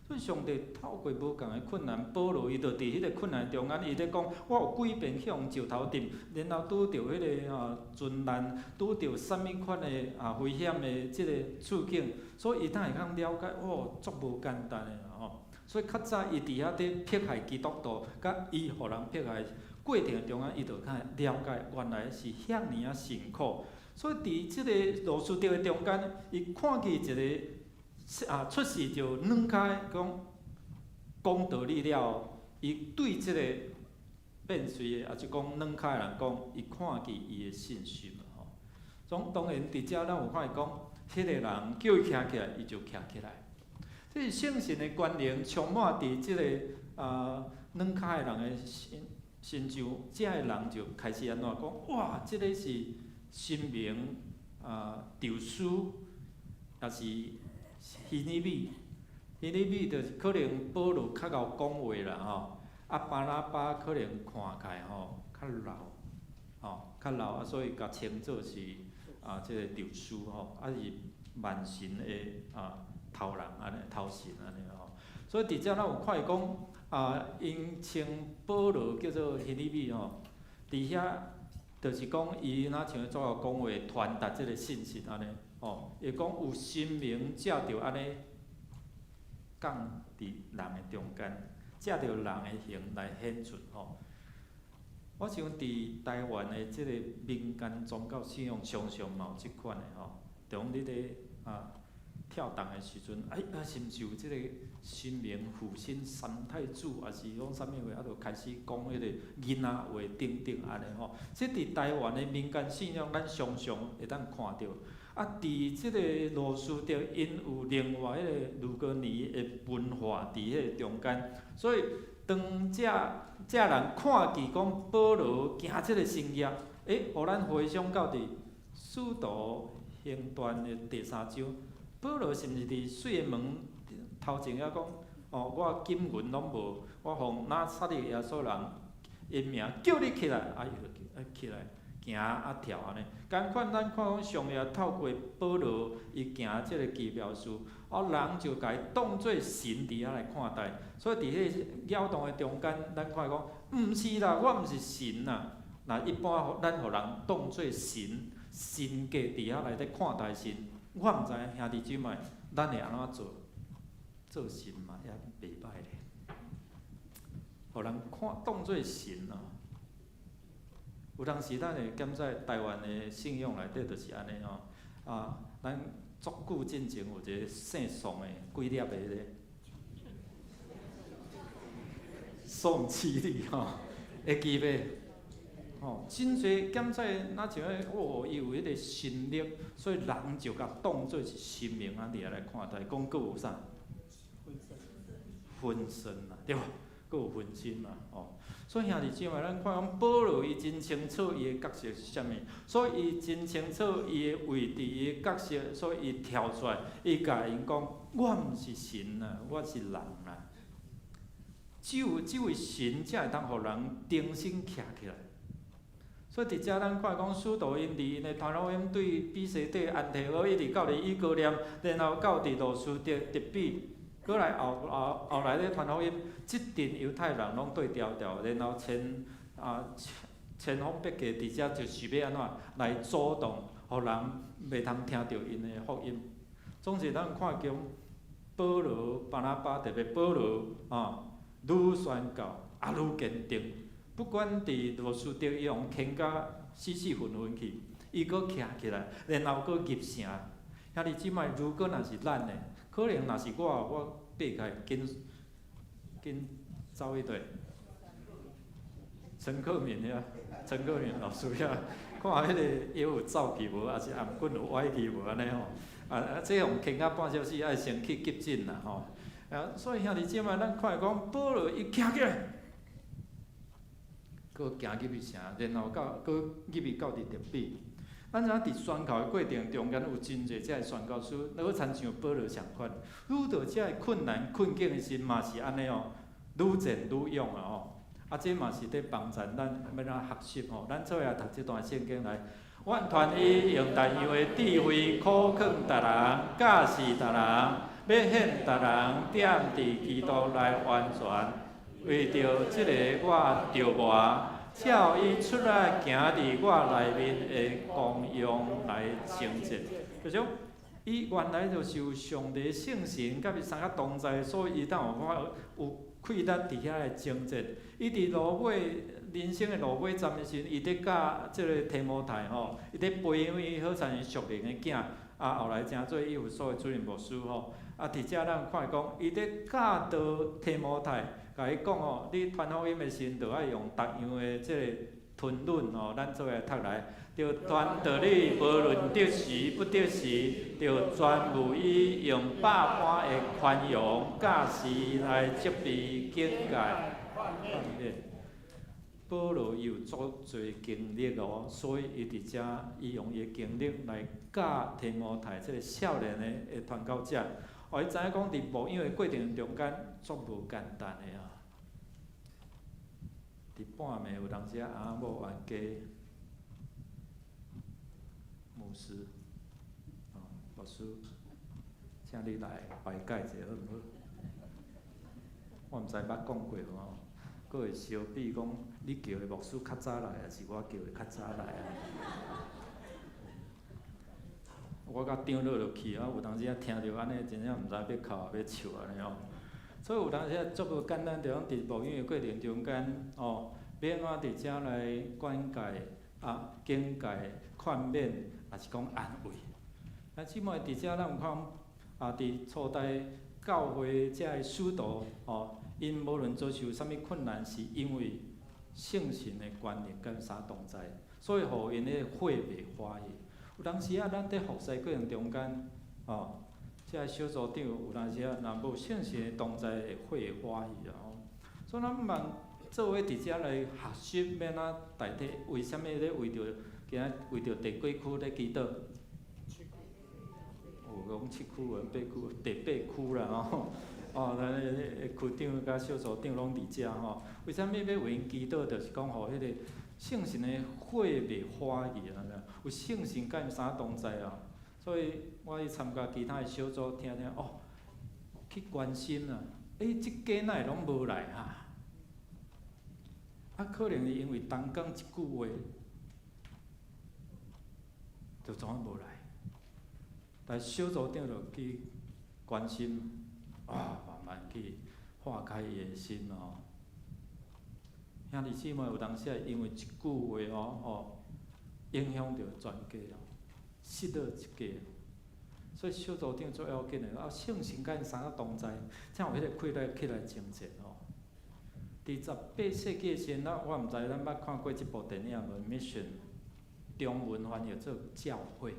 Speaker 1: 所以上帝透過無仝的困難，保羅伊就佇彼個困難中間，伊咧講：我有幾遍去予石頭擲，然後拄著彼個船難，拄著啥物款的啊危險的這個處境，所以伊才會通了解，哦，足無簡單的吼。所以較早伊佇遐佇迫害基督徒，佮伊予人迫害過程中間，伊就較了解原來是遐爾仔辛苦。所以佇這個路司得的中間，伊看見一個。啊！出世就軟跤講講道理了，伊對這個變隨的，抑是講軟跤的人講，伊看見伊的信心吼。總當然，佇遮咱有看伊講，彼個人叫伊徛起來，伊就徛起來。這是聖神的權能充滿佇這個啊軟跤的人的身身上，這個人就開始按怎講？哇！這個是神明啊，宙斯，抑是？希利米，希利米就是可能保羅較𠢕講話啦吼，啊巴拿巴可能看起來吼較老，吼較老啊，所以共稱做是啊這個宙斯吼，啊是萬神的啊頭人按呢，頭神按呢吼。所以佇遮咱有看伊講啊，𪜶稱保羅叫做希利米吼，佇遐就是講伊若像怎樣講話傳達這個信息按呢。吼，會講有神明藉著按呢降佇人的中間，藉著人的形來顯出吼。我想佇台灣的這個民間宗教信仰，常常嘛有這款的吼。就講你咧啊跳動的時陣，哎啊是毋是有這個神明附身三太子，抑是講啥物話，啊就開始講彼個囡仔話等等按呢吼。這佇台灣的民間信仰，咱常常會當看著。啊，佇這個路司得，𪜶有另外彼個呂高尼的文化佇彼個中間，所以當這這人看見講保羅行這個神跡，欸，予咱回想到佇使徒行传的第三章，保罗是毋是伫水的门头前遐讲？哦，我金银拢无，我奉拿撒勒耶稣人的名叫你起来，啊，伊就起来行啊跳按呢。仝款咱看讲上帝透过保罗，伊行這个奇妙事，哦，人就共伊當做神伫遐來看待。所以佇彼个擾動的中間，咱看講，毋是啦，我毋是神啦。若一般咱予人當做神，神格佇遐內底看待神，我毋知影兄弟姊妹，咱會按怎做？做神嘛也袂歹咧，予人看當做神哦。有當時咱會感覺台灣的信仰內底就是按呢吼，啊，咱足久進前有一个姓宋的幾粒的彼个宋七力吼，會記袂？吼，真濟感覺若像彼哦，伊有彼个神力，所以人就共當做是神明按呢來看待，講閣有啥？分身啊，對無？閣有分身嘛，吼。所以兄弟姊妹，咱看講保羅伊真清楚伊的角色是啥物，所以伊真清楚伊的位置、伊的角色，所以伊跳出來，伊共𪜶講：我毋是神啊，我是人啊。只有這位神才會當予人重新徛起來。所以佇遮咱看講，使徒𪜶佇𪜶的傳福音對彼西底安提阿一直到佇以哥念，然後到佇路司得、德比。閣來後後後來咧傳福音，這陣猶太人攏對牢牢，然後千啊千方百計佇遮就是欲按怎來阻擋，予人袂通聽著𪜶的福音。總之，咱看見保羅、巴拿巴特別保羅啊，愈宣教啊愈堅定，不管佇路司得伊予牽甲死死魂魂去，伊閣徛起來，然後閣入城。兄弟姊妹，如果若是咱的，可能若是我，我爬起來緊緊走去佗。陳克敏遐，陳克敏老師遐，看彼个藥有走去無，抑是頷頸有歪去無按呢吼？啊啊，這予牽甲半小時，愛先去急診啦吼。啊，所以兄弟姊妹，咱看講保羅伊徛起來，閣行入去城，然後到閣入去到佇德比。咱知影佇宣教的過程中間有真濟這个宣教師，好親像保羅仝款，遇著這个困難困境的時，嘛是按呢哦，愈戰愈勇啊吼。啊，這嘛是佇幫助咱欲按怎學習吼。咱做伙來讀這段聖經來，願傳伊用各樣的智慧苦勸逐人，教示逐人，欲顯逐人踮佇基督內完全。為著這个，我著磨，照伊出來行佇我內面的功用來征戰。就講，伊原來就是有上帝聖神佮伊相佮同在，所以伊當有法有氣力佇遐來征戰。伊佇路尾人生的路尾站的時陣，伊佇教這个提摩太吼，伊佇培養伊好親像屬靈的囝。啊，後來成做以弗所的主任牧師吼。啊，佇遮咱看講，伊佇教導提摩太，共伊講吼，你傳福音的時陣，著愛用逐樣的這个吞忍吼，咱做伙來讀來，著傳道理，無論得時不得時，著全無以用百般的寬容教示來責備、警戒、勸勉。保羅伊有足濟經歷哦，所以伊佇遮，伊用伊的經歷來教提摩太這个少年的的傳教者。哦，伊知影講佇牧養的過程中間，足無簡單的啊。佇半暝有當時啊，翁仔某冤家，牧師，哦，牧師，請你來排解一下好毋好？我毋知捌講過無吼，閣會相比講，你叫的牧師較早來，抑是我叫的較早來啊？我佮長老落去啊，有當時啊聽著按呢，真正毋知欲哭抑欲笑按呢吼。所以有當時啊足無簡單，就講佇牧養的過程中間，哦，欲按怎佇遮來管教、啊警戒、勸勉，抑是講安慰。啊，這擺佇遮咱有看啊，佇初代教會遮的使徒，哦，𪜶無論遭受啥物困難，是因為聖神的權能佮啥同在，所以予𪜶的火袂歡喜。有當時啊，咱佇服侍過程中間，哦，這个小組長有當時啊，若無聖神的同在，會火會歡喜啊吼。所以咱嘛做伙佇遮來學習，欲按怎代替？為啥物咧？為著今仔為著第幾區咧祈禱？無講七區啊，八區，第八區啦吼。哦，咱个區長佮小組長攏佇遮吼。為啥物欲為𪜶祈禱？就是講予彼个聖神的火袂化去啊！有聖神佮𪜶三同在啊。所以我去參加其他的小組，聽聽哦，去關心啊。欸，這家哪會攏無來哈？啊，可能是因為同工一句話，就怎啊無來。但小組長就去關心，啊，慢慢去化開伊的心哦。兄弟姊妹有當時因為一句話哦，吼，影響著全家哦，失落一家。所以小組長最要緊的，啊，聖神佮𪜶三個同在，才有彼个氣力起來征戰哦。佇18世紀的時陣，我毋知咱捌看過這部電影無？Mission，中文翻譯做教會。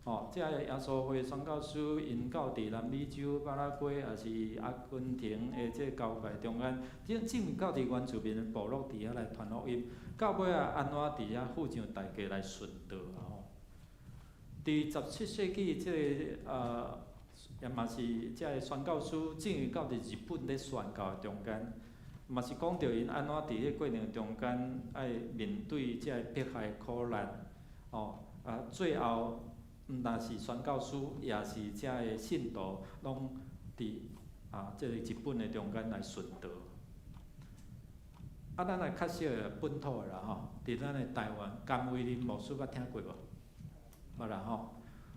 Speaker 1: 哦，這个耶穌會宣教師𪜶到佇南美洲巴拉圭，抑是阿根廷的這个交界中間，進到佇原住民的部落佇遐來傳福音，到尾仔按怎佇遐付上代價來殉道啊吼。佇17世紀，這个也嘛是這个宣教師進入到佇日本咧宣教的中間，嘛是講著𪜶按怎佇彼過程中間愛面對這个迫害苦難，哦，啊，最後毋但是宣教師，也是遮个信徒，攏佇啊這个日本的中間來殉道。啊，咱來較少的本土的啦吼，佇咱的台灣，甘為霖牧師捌聽過無？捌啦吼。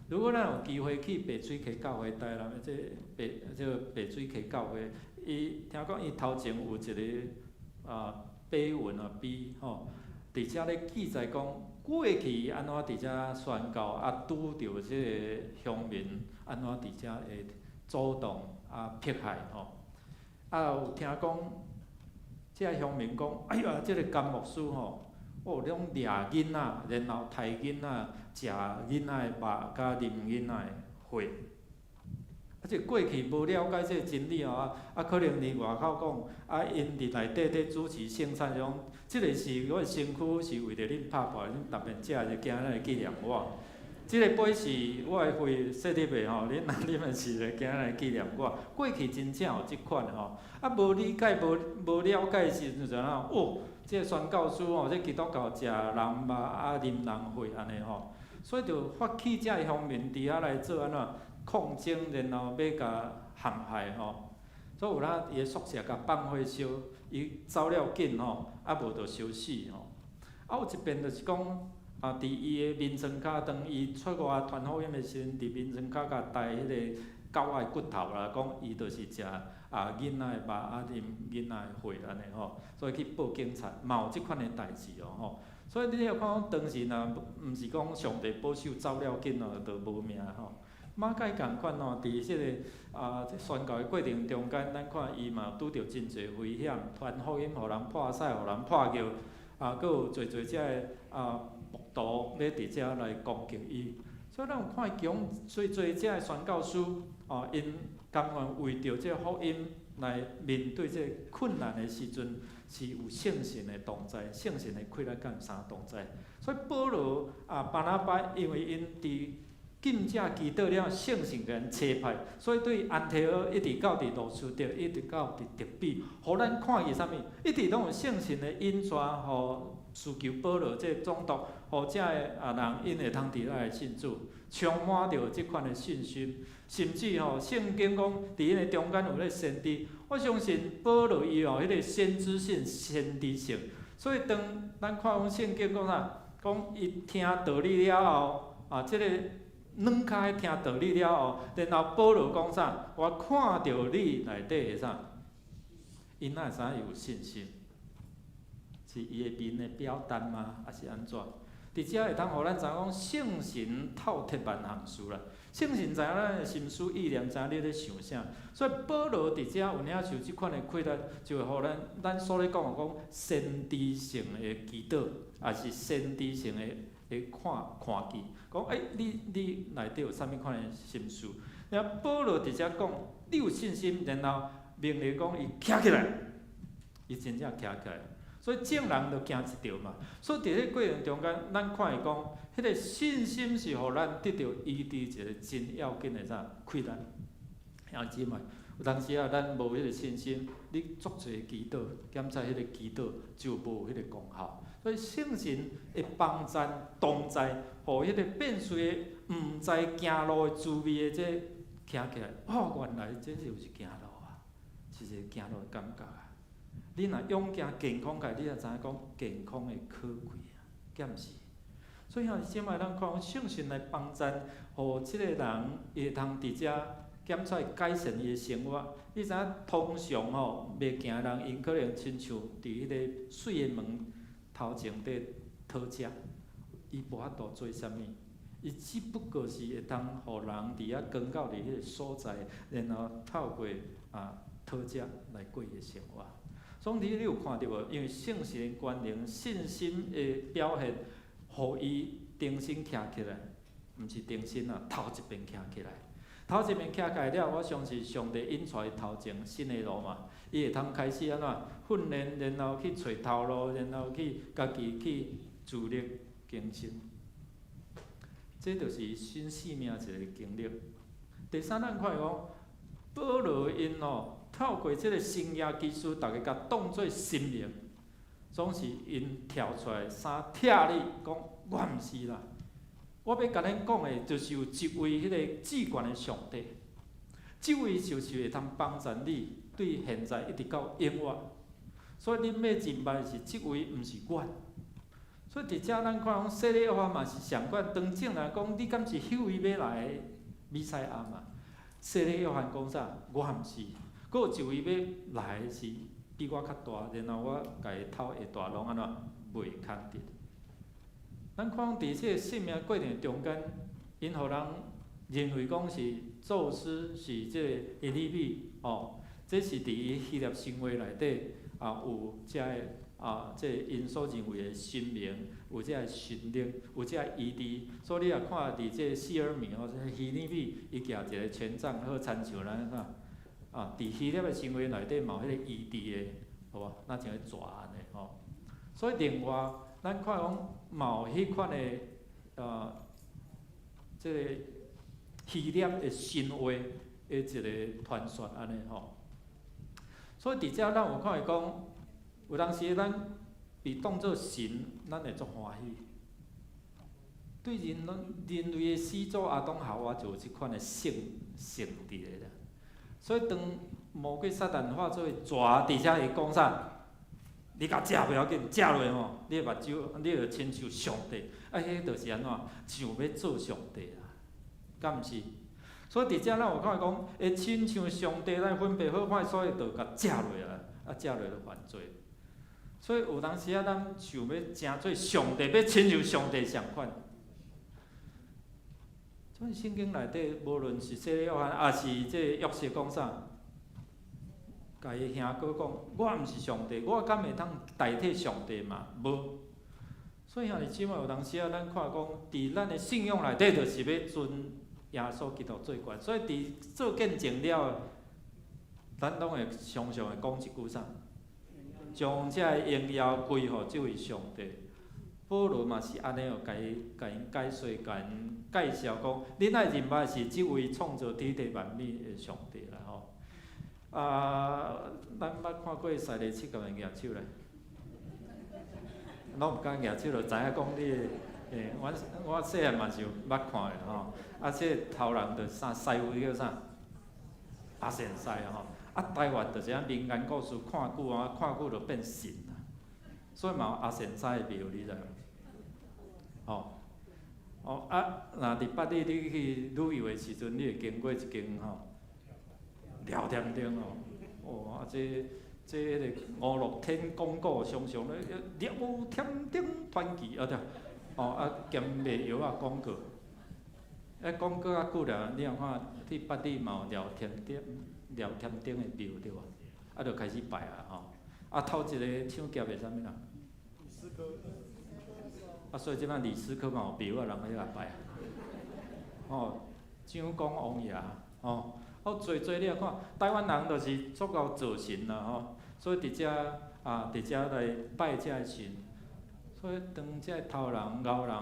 Speaker 1: 如果咱有機會去白水溪教會，台南的這白這个白水溪教會，伊聽講伊頭前有一个啊碑文啊碑吼，佇遮咧記載講過去按怎佇遮宣教，啊拄著這个鄉民按怎佇遮會阻擋啊迫害吼，啊有聽講這个鄉民講，哎呀，這个甘牧師吼，哦，攏掠囡仔，然後刣囡仔，食囡仔的肉，佮啉囡仔的血。啊，這過去無了解這個真理吼，啊，可能連外口講，啊，𪜶佇內底咧主持聖餐講，這个是我的身軀是為著恁拍破，恁逐遍食就今日來紀念我。這个杯是我的血設立的吼，恁若啉的時陣，今日來紀念我。過去真正有這款吼，啊，無理解、無了解的時陣就怎樣？哦，這個宣教師吼，這基督教食人肉啊，啉人血按呢吼，所以就發起這个鄉民佇遐來做按怎抗爭，然後欲共陷害吼。所以有哪伊的宿舍共放火燒，伊走了緊吼，啊無就燒死吼。啊，有一遍就是講，啊，佇伊的眠床跤，當伊出外傳福音的時陣，佇眠床跤共刣彼个狗仔的骨頭啦，講伊就是食啊囡仔的肉，啊啉囡仔的血按呢吼，所以去報警察，嘛有這款的代誌哦吼。所以你若看講當時若毋是講上帝保守走了緊哦，就無命吼。馬偕仝款吼，佇這个啊這宣教的過程中間，咱看伊嘛拄著真濟危險，傳福音予人破屎，予人破尿，啊，閣有濟濟這个啊暴徒欲佇遮來攻擊伊。所以咱有看講，濟濟這个宣教師哦，𪜶甘願為著這個福音來面對這个困難的時陣，是有聖神的同在，聖神的氣力佮𪜶三同在。所以保羅啊、巴拿巴，因為𪜶佇禁食祈禱了，聖神共𪜶差派，所以對安提阿一直到佇路斯德，一直到佇德比，予咱看見啥物？一直攏有聖神的引帶，予使徒保羅這個總督，予這个啊人𪜶會通佇遐來信主，充滿著這款的信心，甚至吼聖經講佇𪜶的中間有咧先知，我相信保羅伊吼彼个先知性、先知性，所以當咱看講聖經講啥，講伊聽道理了後，啊，這个軟跤聽道理了後，然後保羅講啥？我看著你內底的啥？伊哪會知影伊有信心？是伊的面的表達嗎？抑是按怎？佇遮會通予咱知影講聖神透徹萬項事啦。聖神知影咱的心思意念，知影你咧想啥。所以保羅佇遮有領受這款的氣力，就會予咱咱所咧講的講先知性的祈禱，抑是先知性的的看看見，講欸，你內底有啥物款的心思？然後保羅佇遮講，你有信心，然後命令講伊徛起來，伊真正徛起來。所以眾人就驚一著嘛。所以佇彼過程中間，咱看會講，彼個信心是予咱得著醫治一個真要緊的啥氣力。兄弟姊妹，有當時啊，咱無彼個信心，你足濟祈禱，檢查彼個祈禱就無彼個功效。所以聖神會幫贊同在，予彼個變隨的毋知行路的滋味的這徛起來，哦，原來這就是行路啊，是一個行路的感覺啊。你若勇行健康起來，你才知影講健康的可貴啊，敢毋是？所以兄弟姊妹，咱看聖神來幫贊，予這個人伊會通佇遮檢查改善伊的生活。你知影通常吼，袂行的人，𪜶可能親像佇彼個媠的門頭前佇討食，伊無法度做啥物，伊只不過是會當予人佇遐光到佇彼個所在，然後透過討食來過伊的生活。總之，你有看著無？因為聖神權能、信心的表現，予伊重新徛起來，毋是重新啊，頭一遍徛起來。頭一遍徛起來了，我相信上帝引帶伊頭前新的路嘛，伊會通開始按怎訓練，然後去揣頭路，然後去家己去自力更生。這就是新生命一個經歷。第三，咱看講，保羅𪜶吼，透過這個神蹟奇事，逐家共當做神明，總是𪜶跳出來衫拆你，講我毋是啦。我欲共恁講的，就是有一位彼個至懸的上帝，這位就是會通幫助你，對現在一直到永遠。所以恁欲認捌的是這位，毋是我。所以佇遮咱看講，洗禮約翰嘛是相款，當眾人講你敢是彼位欲來的彌賽亞嘛？洗禮約翰講啥？我毋是，閣有一位欲來的是比我較大，然後我共伊頭下帶攏按怎袂牽得。咱看佇這個生命過程中間，𪜶予人認為講是宙斯是這個希利米哦，這是佇伊希臘神話內底啊有這个啊，這個𪜶所認為的神明，有這个神靈，有這个醫治，所以你若看佇這個希爾米吼，這個希利米伊舉一個權杖，好親像咱啥啊？佇希臘的神話內底嘛有彼個醫治的，好無？若像彼蛇按呢吼。所以另外，咱看講嘛有彼款的這個希臘的神話的一個傳說按呢吼。所以佇遮咱有看會講，有當時咱被當做神，咱會足歡喜。對人類的始祖亞當夏娃就有這款的性佇咧啦。所以當魔鬼撒旦化做蛇佇遮伊講啥？你共食袂要緊，食落吼，你的目睭，你會親像上帝。啊，彼就是按怎？想欲做上帝啦，敢毋是？所以佇遮咱有看講，會親像上帝來分別好壞，所以就共食落啊，啊，食落就犯罪。所以有當時啊，咱想欲成做上帝，欲親像上帝相款。所以聖經內底，無論是洗禮約翰，抑是這個約瑟講啥？共伊兄哥講，我毋是上帝，我敢會當代替上帝嘛？無。所以兄弟姊妹，有當時啊，咱看講，佇咱的信仰內底，就是欲尊耶穌基督做懸。所以佇做見證了，咱攏會常常會講一句啥？將這个榮耀歸予這位上帝。保羅嘛是按呢哦，共伊共𪜶解說，共𪜶介紹講，恁愛認捌是這位創造天地萬物的上帝啦吼。啊，咱捌看過西麗七共人舉手來，攏毋敢舉手，就知影講你的，欸，我細漢嘛是有捌看的吼。啊，這個頭人就啥師傅叫啥？阿仙師吼。啊，台灣就是按民間故事看久啊，看久就變神啊。所以嘛有阿仙師的廟，你知無？吼，哦啊，若佇八里你去旅遊的時陣，你會經過一間吼廖添丁吼，哦啊這彼個五樂天廣告常常咧廖添丁傳奇啊對，哦啊兼賣藥仔廣告，啊廣告較久了，你若看去八里嘛有廖添丁廖添丁的廟對無？啊就開始拜啊吼，啊頭一个搶劫的啥物人？
Speaker 6: 李師科。
Speaker 1: 啊所以這擺李師科嘛有廟啊，人去遐拜啊。吼，蔣公王爺吼，哦濟濟你若看，台灣人就是足𠢕造神啦吼，所以佇遮啊，佇遮來拜這个神。所以當這个頭人、牛人，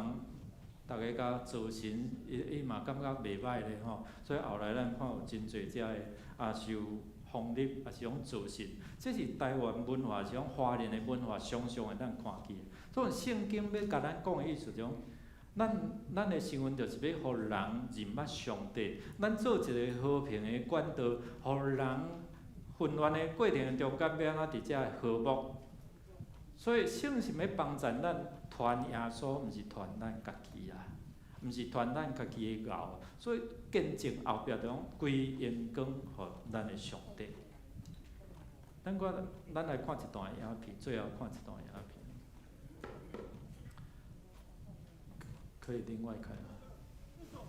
Speaker 1: 逐家共造神，伊嘛感覺袂歹咧吼。所以後來咱看有真濟遮个啊受封立，抑是講造神，這是台灣文化，是講華人的文化，常常會當看見。所以聖經欲共咱講的意思就講，咱的身份就是欲予人認捌上帝，咱做一个和平的管道，予人混亂的過程中間欲按怎佇遮和睦。所以聖神欲幫助咱傳耶穌，毋是傳咱家己啊，毋是傳咱家己的𠢕。所以見證後壁就講歸榮光予咱的上帝。咱來看一段影片，最後看一段影片。可以另外開嗎？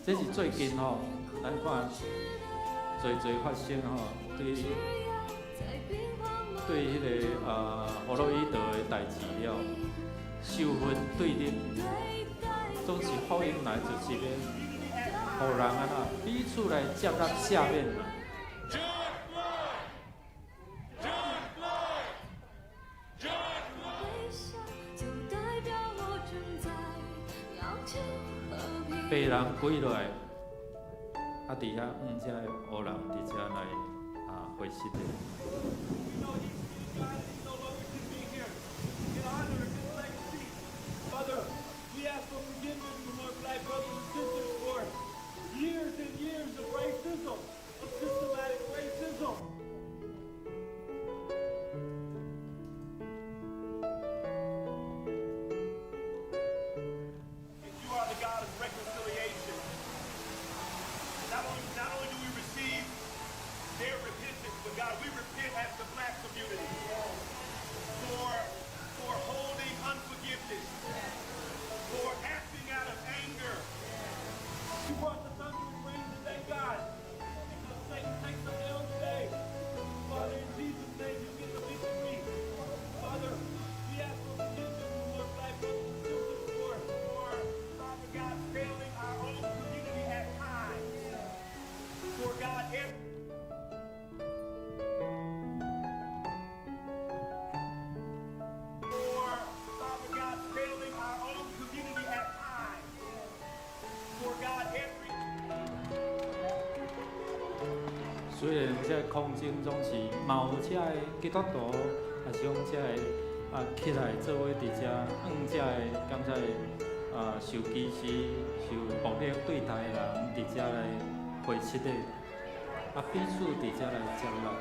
Speaker 1: 這是最近吼，咱看濟濟發生吼，對彼个弗洛伊德的代誌了，仇恨對立，總是福音來就是欲予人按怎彼此來接納赦免啦。白人跪落來，啊，佇遐黃遮的黑人佇遮來啊回失的。雖然這個空中總是嘛有遮个基督徒，抑是講遮个啊起來做伙佇遮，向遮个感覺啊受歧視、受暴力對待的人佇遮來回失的，啊彼此佇遮來接納。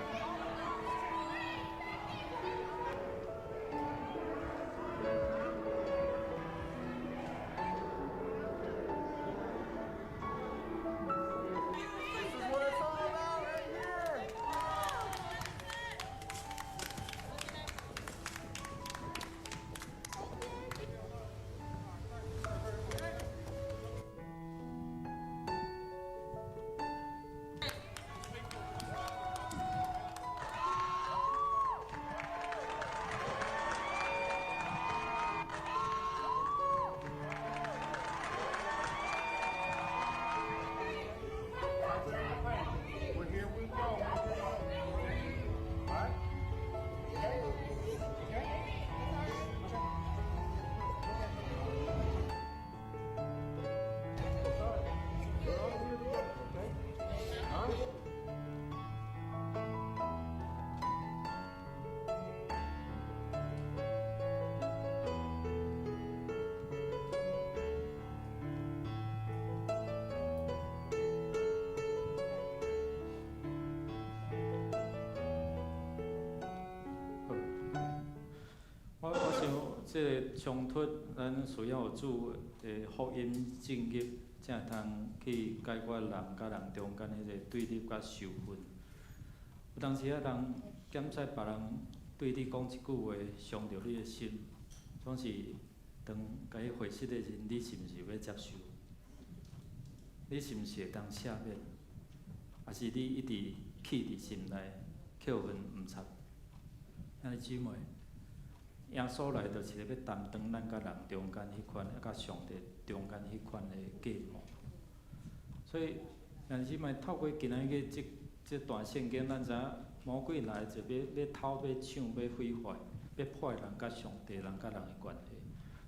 Speaker 1: 我想，這个衝突，咱需要有主的福音進入，才會通去解決人佮人中間彼個對立佮仇恨。有當時仔人檢察別人對你講一句話，傷著你的心，總是當共伊回釋的時，你是毋是欲接受？你是毋是會當赦免？抑是你一直氣佇心內，扣恨毋插？兄弟姊妹，耶穌來就是欲擔當咱佮人中間彼款，佮上帝中間彼款的隔膜。所以，兄弟姊妹，透過今仔日這這段聖經，咱知影魔鬼來就欲偷、欲搶、欲毀壞、欲破壞人佮上帝、人佮人的關係。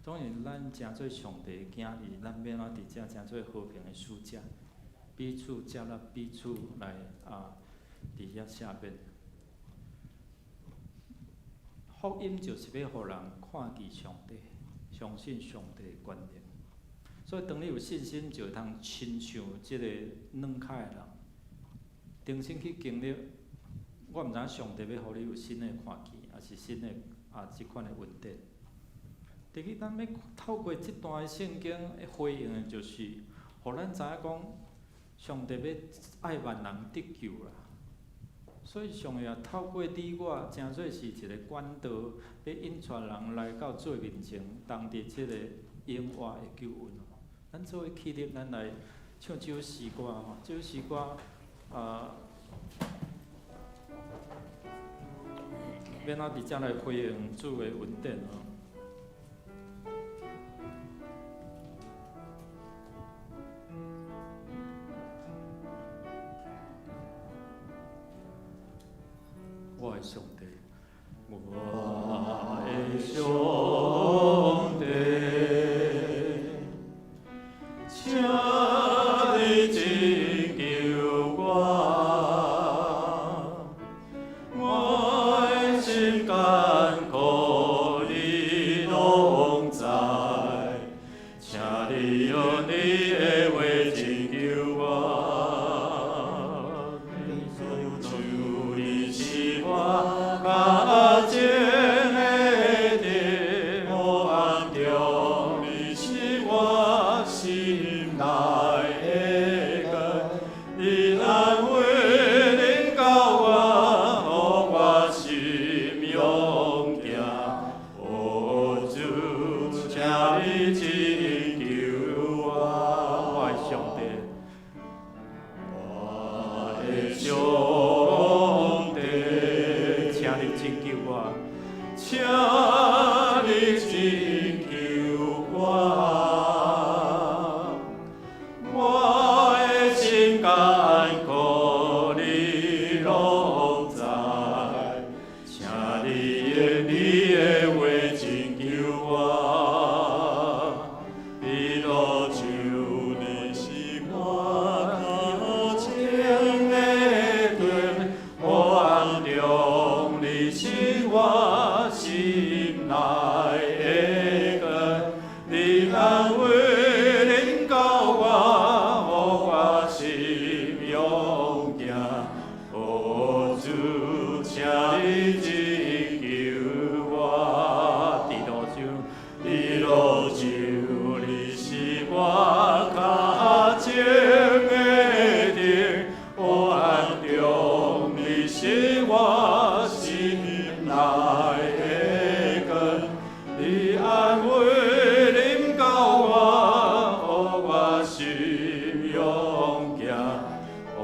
Speaker 1: 當然，咱成做上帝的囝兒，咱欲按怎佇遮成做和平的使者，彼此接納，彼此來佇遐赦免。福音就是欲予人看見上帝，相信上帝的權能。所以，當你有信心，就會通親像這个軟跤的人，重新去經歷。我毋知影上帝欲予你有新的看見，抑是新的這款的恩典。第二，咱欲透過這段聖經回應的，就是，予咱知影講，上帝欲愛萬人得救啦。所以上帝也透過你我，成做是一个管道，欲引帶人來到主面前，同佇這个永活的救恩。咱做伙起立，咱來唱這首詩歌吼。這首詩歌欲按怎佇遮來回應主的恩典吼。我的上帝，我的上帝，請你拯救我，我的心艱苦你攏知，請你用你的話拯救我。求你是我跤前的燈，黑暗中你是我心內的光，你安慰恁教我，予我心勇行。哦，主，請你拯救我。我的上帝，我的上帝，請你拯救我，請你拯救我。我的心艱苦你攏知，請你用你的話拯救我。彼落求你是我跤前的燈，黑暗中你是我心內的光，你安慰恁教我，予我心勇行。哦，主，請你拯救我。佇路上，佇路上，你是我跤前的燈，黑暗中你是我心內的光，你安慰恁教我，予我心勇行。哦，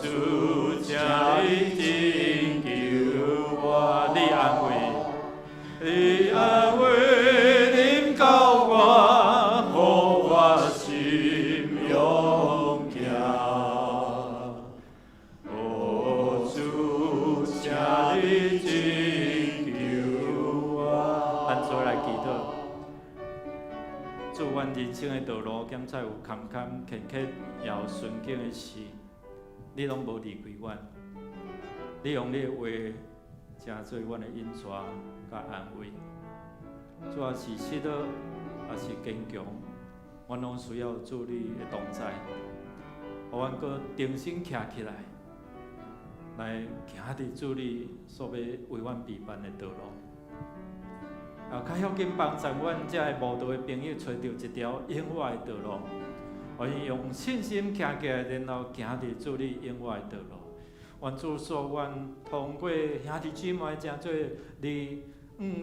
Speaker 1: 主，請你拯救我。你安慰，你安慰恁教我，予我心勇行。哦，主，請你拯救我。咱做來祈禱。主，阮人生的道路，敢才有坎坎坷坷，也有順境的時，你攏無離開阮。你用你的話，成做阮的引帶佮安慰。主啊，是失落，抑是堅強，阮攏需要主你的同在，予阮閣重新徛起來，來行佇主你所欲為阮預辦的道路。較要緊幫助阮遮个慕道的朋友揣著一條永活的道路，予𪜶用信心徛起來，然後行佇主你永活的道路。願主賜阮通過兄弟姊妹，成做你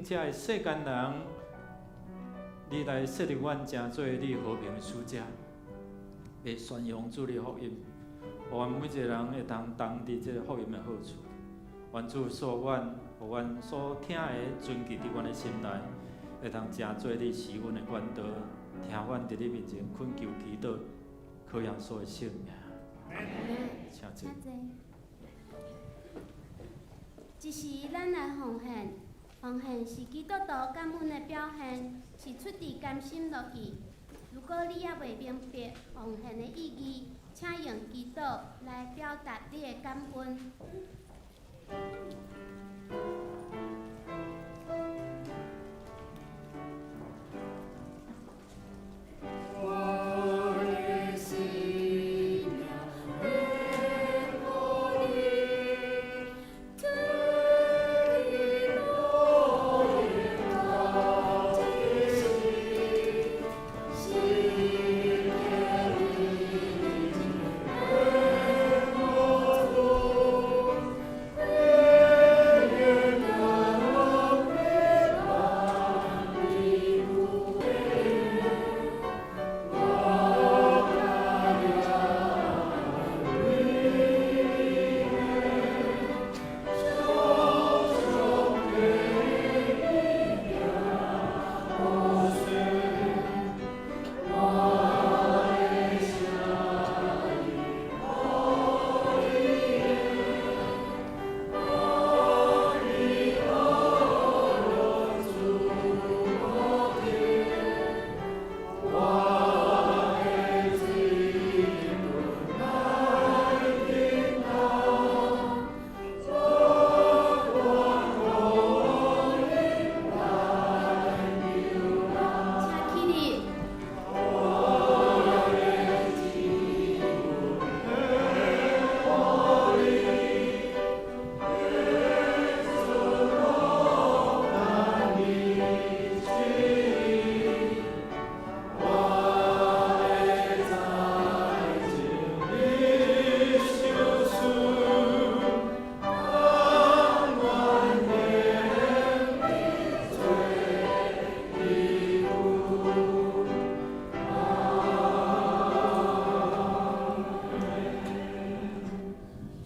Speaker 1: 遮个世間人，你來設立阮成做你和平的使者，會宣揚主你福音，予阮每一個人會當同佇這个福音的好處。願主賜阮，予阮所聽的存記佇阮的心內，會當成做你賜阮的管道，聽阮佇你面前懇求祈禱，靠耶穌的聖名。請坐。
Speaker 4: 請坐。這時，咱來奉獻，奉獻是基督徒感恩的表現，是出自甘心樂意。如果你猶未明白奉獻的意義，請用祈禱來表達你的感恩。請起立。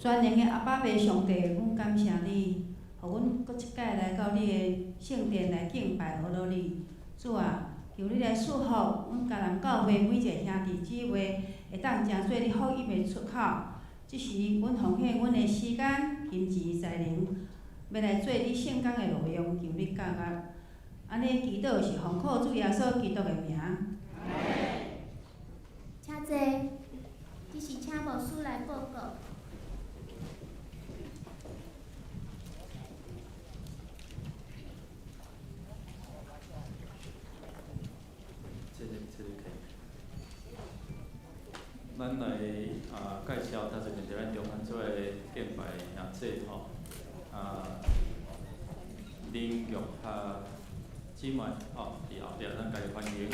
Speaker 6: 全能的阿爸父上帝，阮感謝你，予阮閣一擺來到你的聖殿來敬拜阿羅你。主啊，求你來賜福阮迦南教會每一個兄弟姊妹，會當成做你福音的出口。這時，阮奉獻阮的時間、金錢、才能，欲來做你聖工的路用，求你教導。按呢祈禱是奉靠主耶穌基督的名。
Speaker 4: 請坐。這時請牧師來報告。
Speaker 1: 這個可以。咱來介紹頭一遍佇咱中間做敬拜兄姊吼，林玉霞姊妹吼，佇後壁咱共伊歡迎。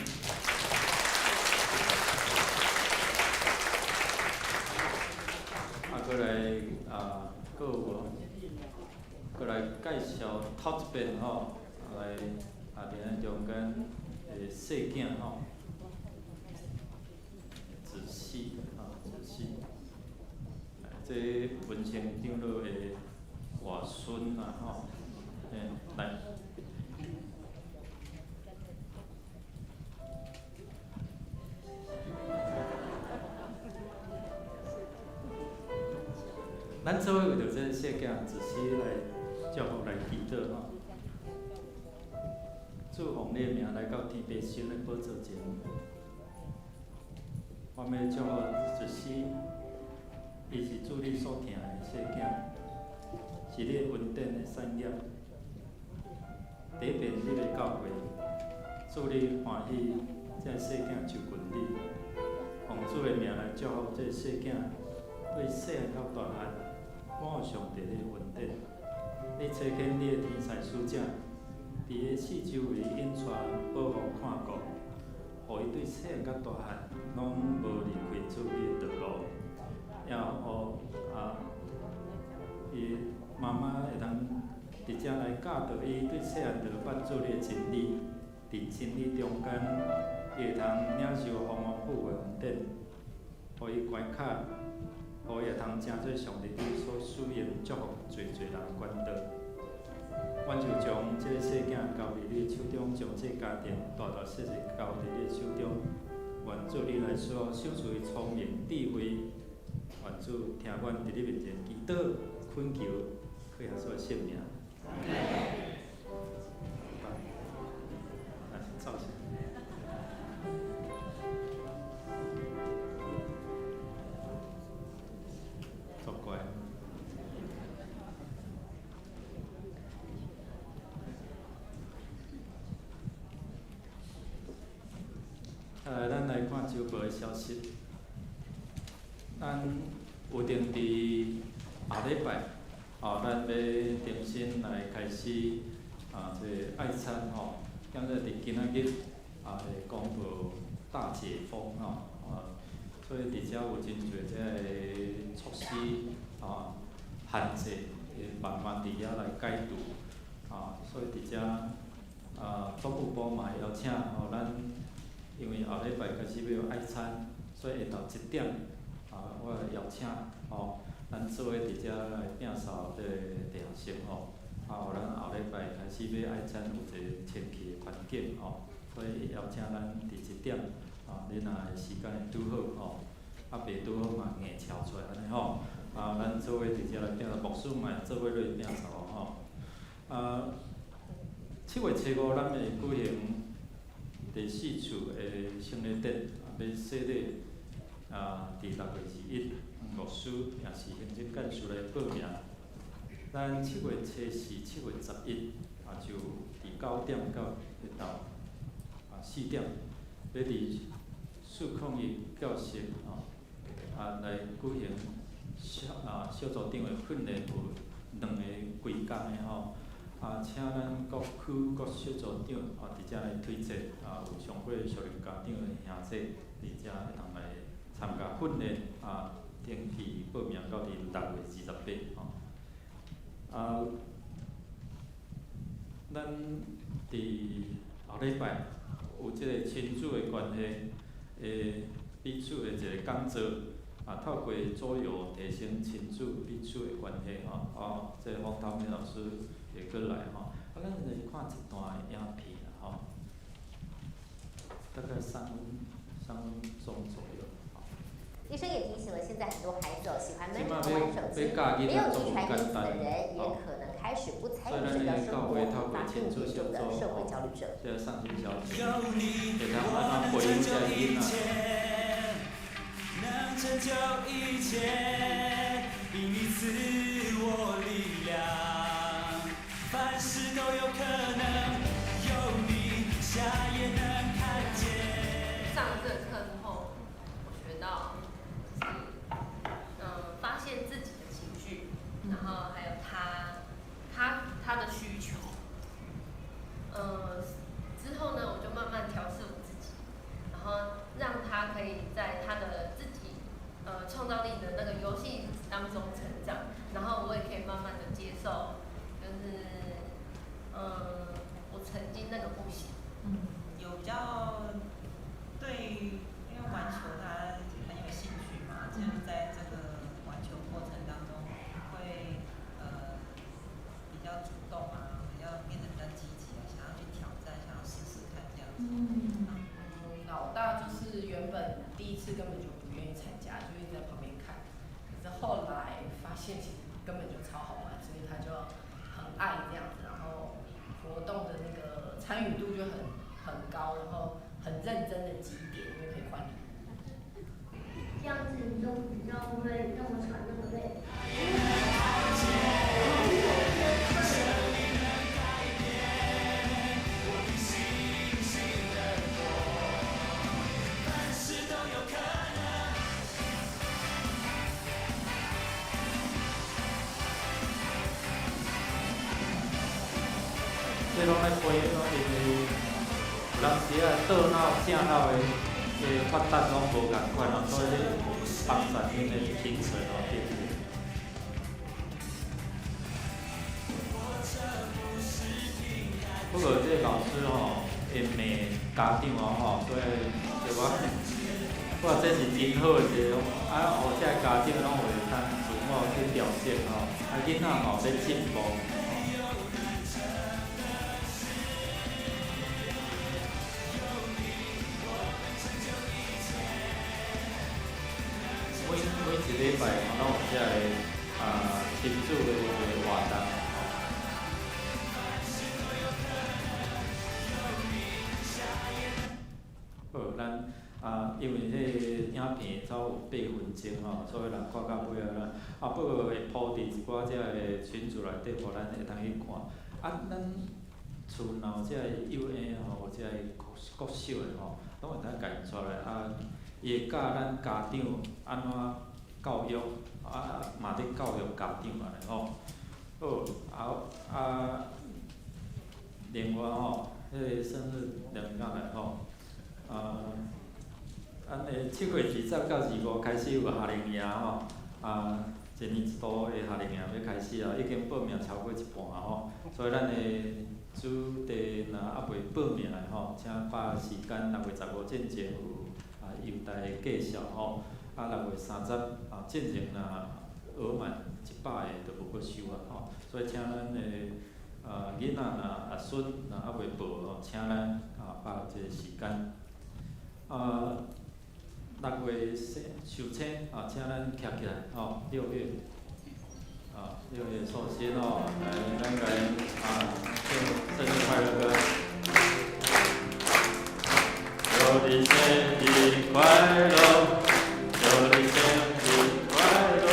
Speaker 1: 閣來閣有無？閣來介紹頭一遍吼，來佇咱中間的細囝吼。子熙啊，子熙，這文成長老的外孫啊吼，來。咱做伙為著這個細囝子熙來祝福來祈禱吼。主奉你的名來到天父神的寶座前。我欲祝福子熙，伊是主你所疼的細囝，是你的恩典的產業。第一遍你的教會，主你歡喜這個細囝就近你，奉主的名來祝福這個細囝，對細漢到大漢，滿有上帝的恩典。你差遣你的天使使者，佇伊四周圍引帶保護看顧。予伊對細漢佮大漢攏無離開主你的道路，也予伊媽媽會當佇遮來教導伊對細漢就捌主你的真理，佇真理中間，伊會通領受豐豐富富的恩典，予伊關卡，予伊會通成做上帝你所使用祝福濟濟人的管道。阮就將這個細囝交佇你的手中，將這個家庭大大細細交佇你的手中。願主你來賜賞賜伊聰明智慧。願主聽阮佇你面前祈禱，懇懇求，靠耶穌的聖名。來，走先。足乖。咱來看週報的消息。咱有定佇下禮拜，吼，咱欲重新來開始啊，這個愛餐吼。今日佇今仔日啊，會公布大解封吼，啊，所以佇遮有真濟這個措施啊，限制會慢慢佇遐來解除，啊，所以佇遮啊，總務部嘛會邀請吼，咱因為後禮拜開始欲有愛餐，所以下晝一點啊，我會邀請吼，咱做伙佇遮來摒掃這個地下室吼，啊，予咱後禮拜開始欲愛餐有一個清氣的環境吼，所以邀請咱佇一點啊，你若時間會拄好吼，啊，袂拄好嘛硬敲出來按呢吼，啊，咱做伙佇遮來摒掃，牧師嘛會做伙落去摒掃吼，啊，7月初5咱會舉行第四次的聖禮典，欲洗禮啊，佇6月21，牧師也是行政幹事來報名。咱7月初4、7月11啊，就佇9點到下晝啊4點，欲佇401教室吼啊來舉行小組長的訓練，有兩个規工的吼。啊，請咱各區各小組長啊，佇遮來推薦啊，有上過屬靈家長的兄弟佇遮會當來參加訓練啊，登記報名到佇6月28吼。啊，咱佇後禮拜有這個親子的關係，會彼此的一個講座，啊，透過桌遊提升親子彼此的關係吼。啊，這個方濤明老師會閣來吼。啊，咱來看一段影片啦吼，大概3分鐘左右。
Speaker 7: 醫生也提醒了，現在很多孩子喜歡悶著頭玩手機，沒有遺傳因子的人也可能開始不參與社交生活，引發更嚴重的社會焦慮症。
Speaker 1: 會當按怎培養這个囡仔？
Speaker 3: 能成就一切，因你賜我力量，凡事都有可能，有你瞎也能看見。
Speaker 8: 上這個課之後，我學到就是，發現自己的情緒，然後還有他的需求。之後呢，我就慢慢調適我自己，然後讓他可以在他的自己創造力的那個遊戲當中成長，然後我也可以慢慢的接受，就是我曾經那個不行。
Speaker 9: 有比較對，因為玩球他很有興趣嘛，就是在這個玩球過程當中會比較主動啊，比較變得比較積極啊，想要去挑戰，想要試試看這樣子。
Speaker 10: 老大就是原本第一次根本就不願意參加，就一直在旁邊看。可是後來發現其實根本就超好玩，所以他就很愛這樣子，然後活動的那個參與度就很高，然後很認真的集點，因為可以換禮物。
Speaker 4: 這樣子你都比較不會那麼喘那麼累。
Speaker 1: 這攏愛培養，因為有當時啊，倒腦、正腦的發展攏無仝款哦，所以幫助𪜶的形成哦，對不對？不過這個老師吼會罵家長哦吼，所以對我，我這是真好的一個，啊，予這个家長攏會通自我去調整吼，啊，囡仔嘛有咧進步。每一禮拜吼，攏有這个啊親子的一个活動吼。好，咱啊，因為迄个影片才有8分鐘吼，所以人看到尾仔啦，啊，不過會鋪佇一寡遮个群組內底，予咱會當去看。啊，咱厝若有遮个幼嬰吼，有遮个國國小的吼，攏會當共𪜶帶來啊，伊會教咱家長按怎教育，啊嘛咧教育家長按呢吼。好，啊啊，另外吼，彼个生日念甲來吼，啊，咱的7月20到25開始有夏令營吼，啊，一年一度的夏令營欲開始啊，已經報名超過一半啊吼，所以咱的主題若猶未報名的吼，請把時間6月15進前有啊優待的介紹吼，啊6月30啊進前若額滿100个就無閣收啊吼，所以請咱的啊囡仔若阿孫若猶未報吼，請咱啊把握這个時間。啊，6月生壽星啊，請咱徛起來吼，六月啊，6月壽星哦，來咱來啊，唱生日快樂歌。祝你生日快樂，祝你生日快樂，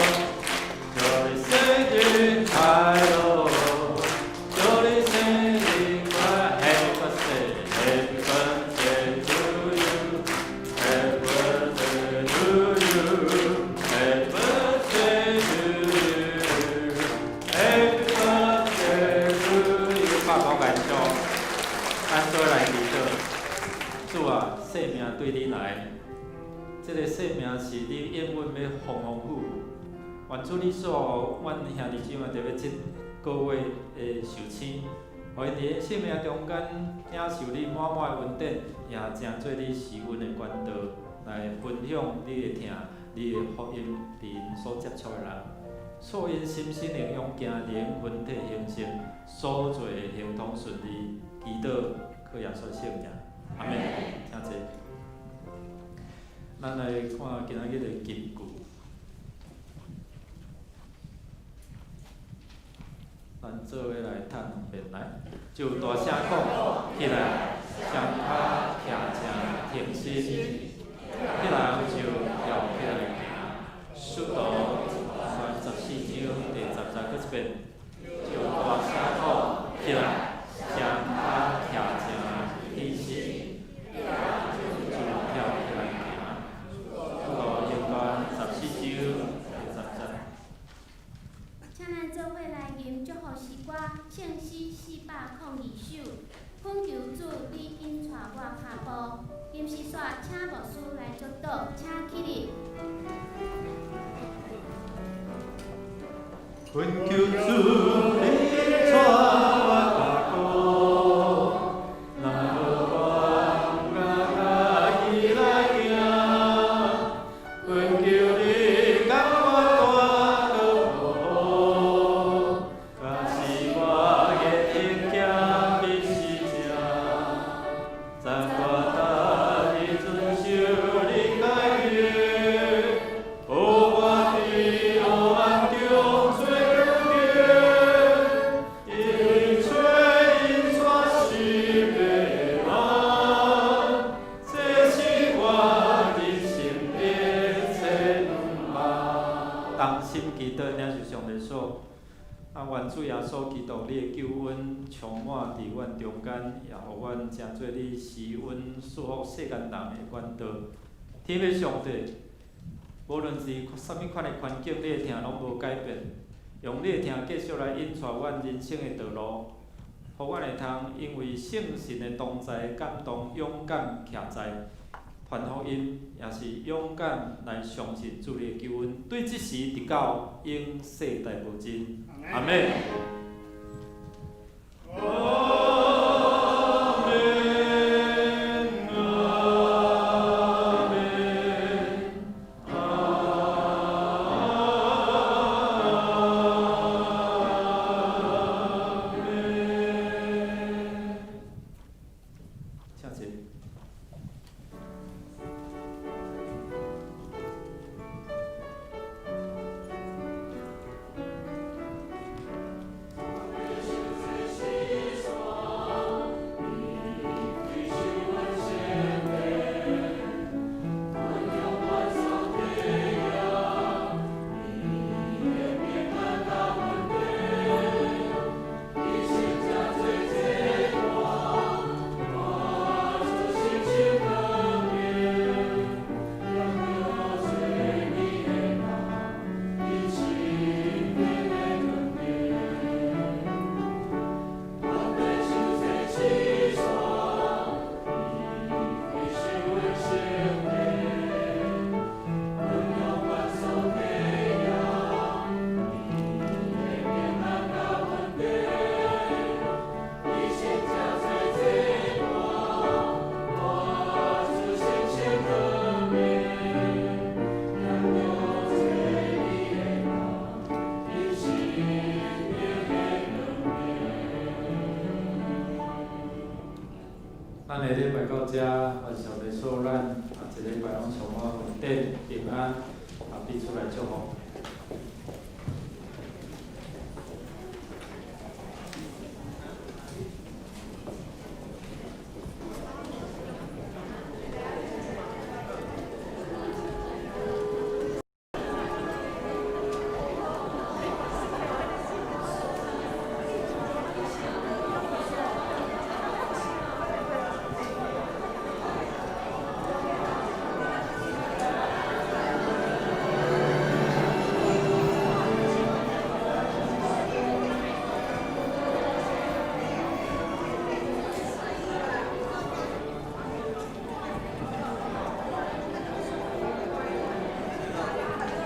Speaker 1: 祝你生日快樂，祝你生日快樂，Happy birthday，Happy birthday to you，Happy birthday to you，Happy birthday to you，Happy birthday to you。拍鼓共唱，咱做伙來祈禱。主啊，生命對你來，這个生命是你永遠欲豐豐富富。願主你賜予阮兄弟姊妹特別這個月的壽星，予𪜶佇生命中間領受你滿滿的恩典，也成做你施恩的管道，來分享你的疼、你的福音，佇𪜶所接觸的人，賜𪜶心身靈勇健，靈魂體興盛，所做的亨通順利，祈禱靠耶穌聖名，阿們，請坐。咱來看今仔日的金句。咱做伙來讀兩遍來，就大聲講起來，雙跤徛正挺身，彼人就跳起來行。使徒傳14章第10節，閣一遍，就大聲講起來，雙跤徛正挺身，彼人就跳起來行。使徒行傳14章第10節。
Speaker 4: 請咱做伙來吟祝福詩歌，聖詩402首。懇求主，你引帶我跤步。金時煞，請牧師來祝禱，請起立。
Speaker 3: 懇求主，你引帶我跤步，若無我毋敢家己來行。懇求你共我帶倒步，假使我言行行不是正，讚我逐日遵守你誡命，予我佇黑暗中做勇健，因為主引帶是平安，這是我人生的展望。
Speaker 1: 同心祈禱，領受上帝所啊，願主耶穌基督，你的救恩充滿佇阮中間，也予阮成做你施恩賜福世間人的管道。天父上帝，無論是啥物款的環境，你的疼攏無改變，用你的疼繼續來引帶阮人生的道路，予阮會通因為聖神的同在感動，勇敢徛在傳福音，也是勇敢來相信主你的救恩，對這時直到永世代無盡。阿們。
Speaker 3: 阿們，阿們，阿們。
Speaker 1: 請坐。咱下禮拜到遮，願上帝賜咱啊，一禮拜攏充滿恩典平安，啊，彼此來祝福。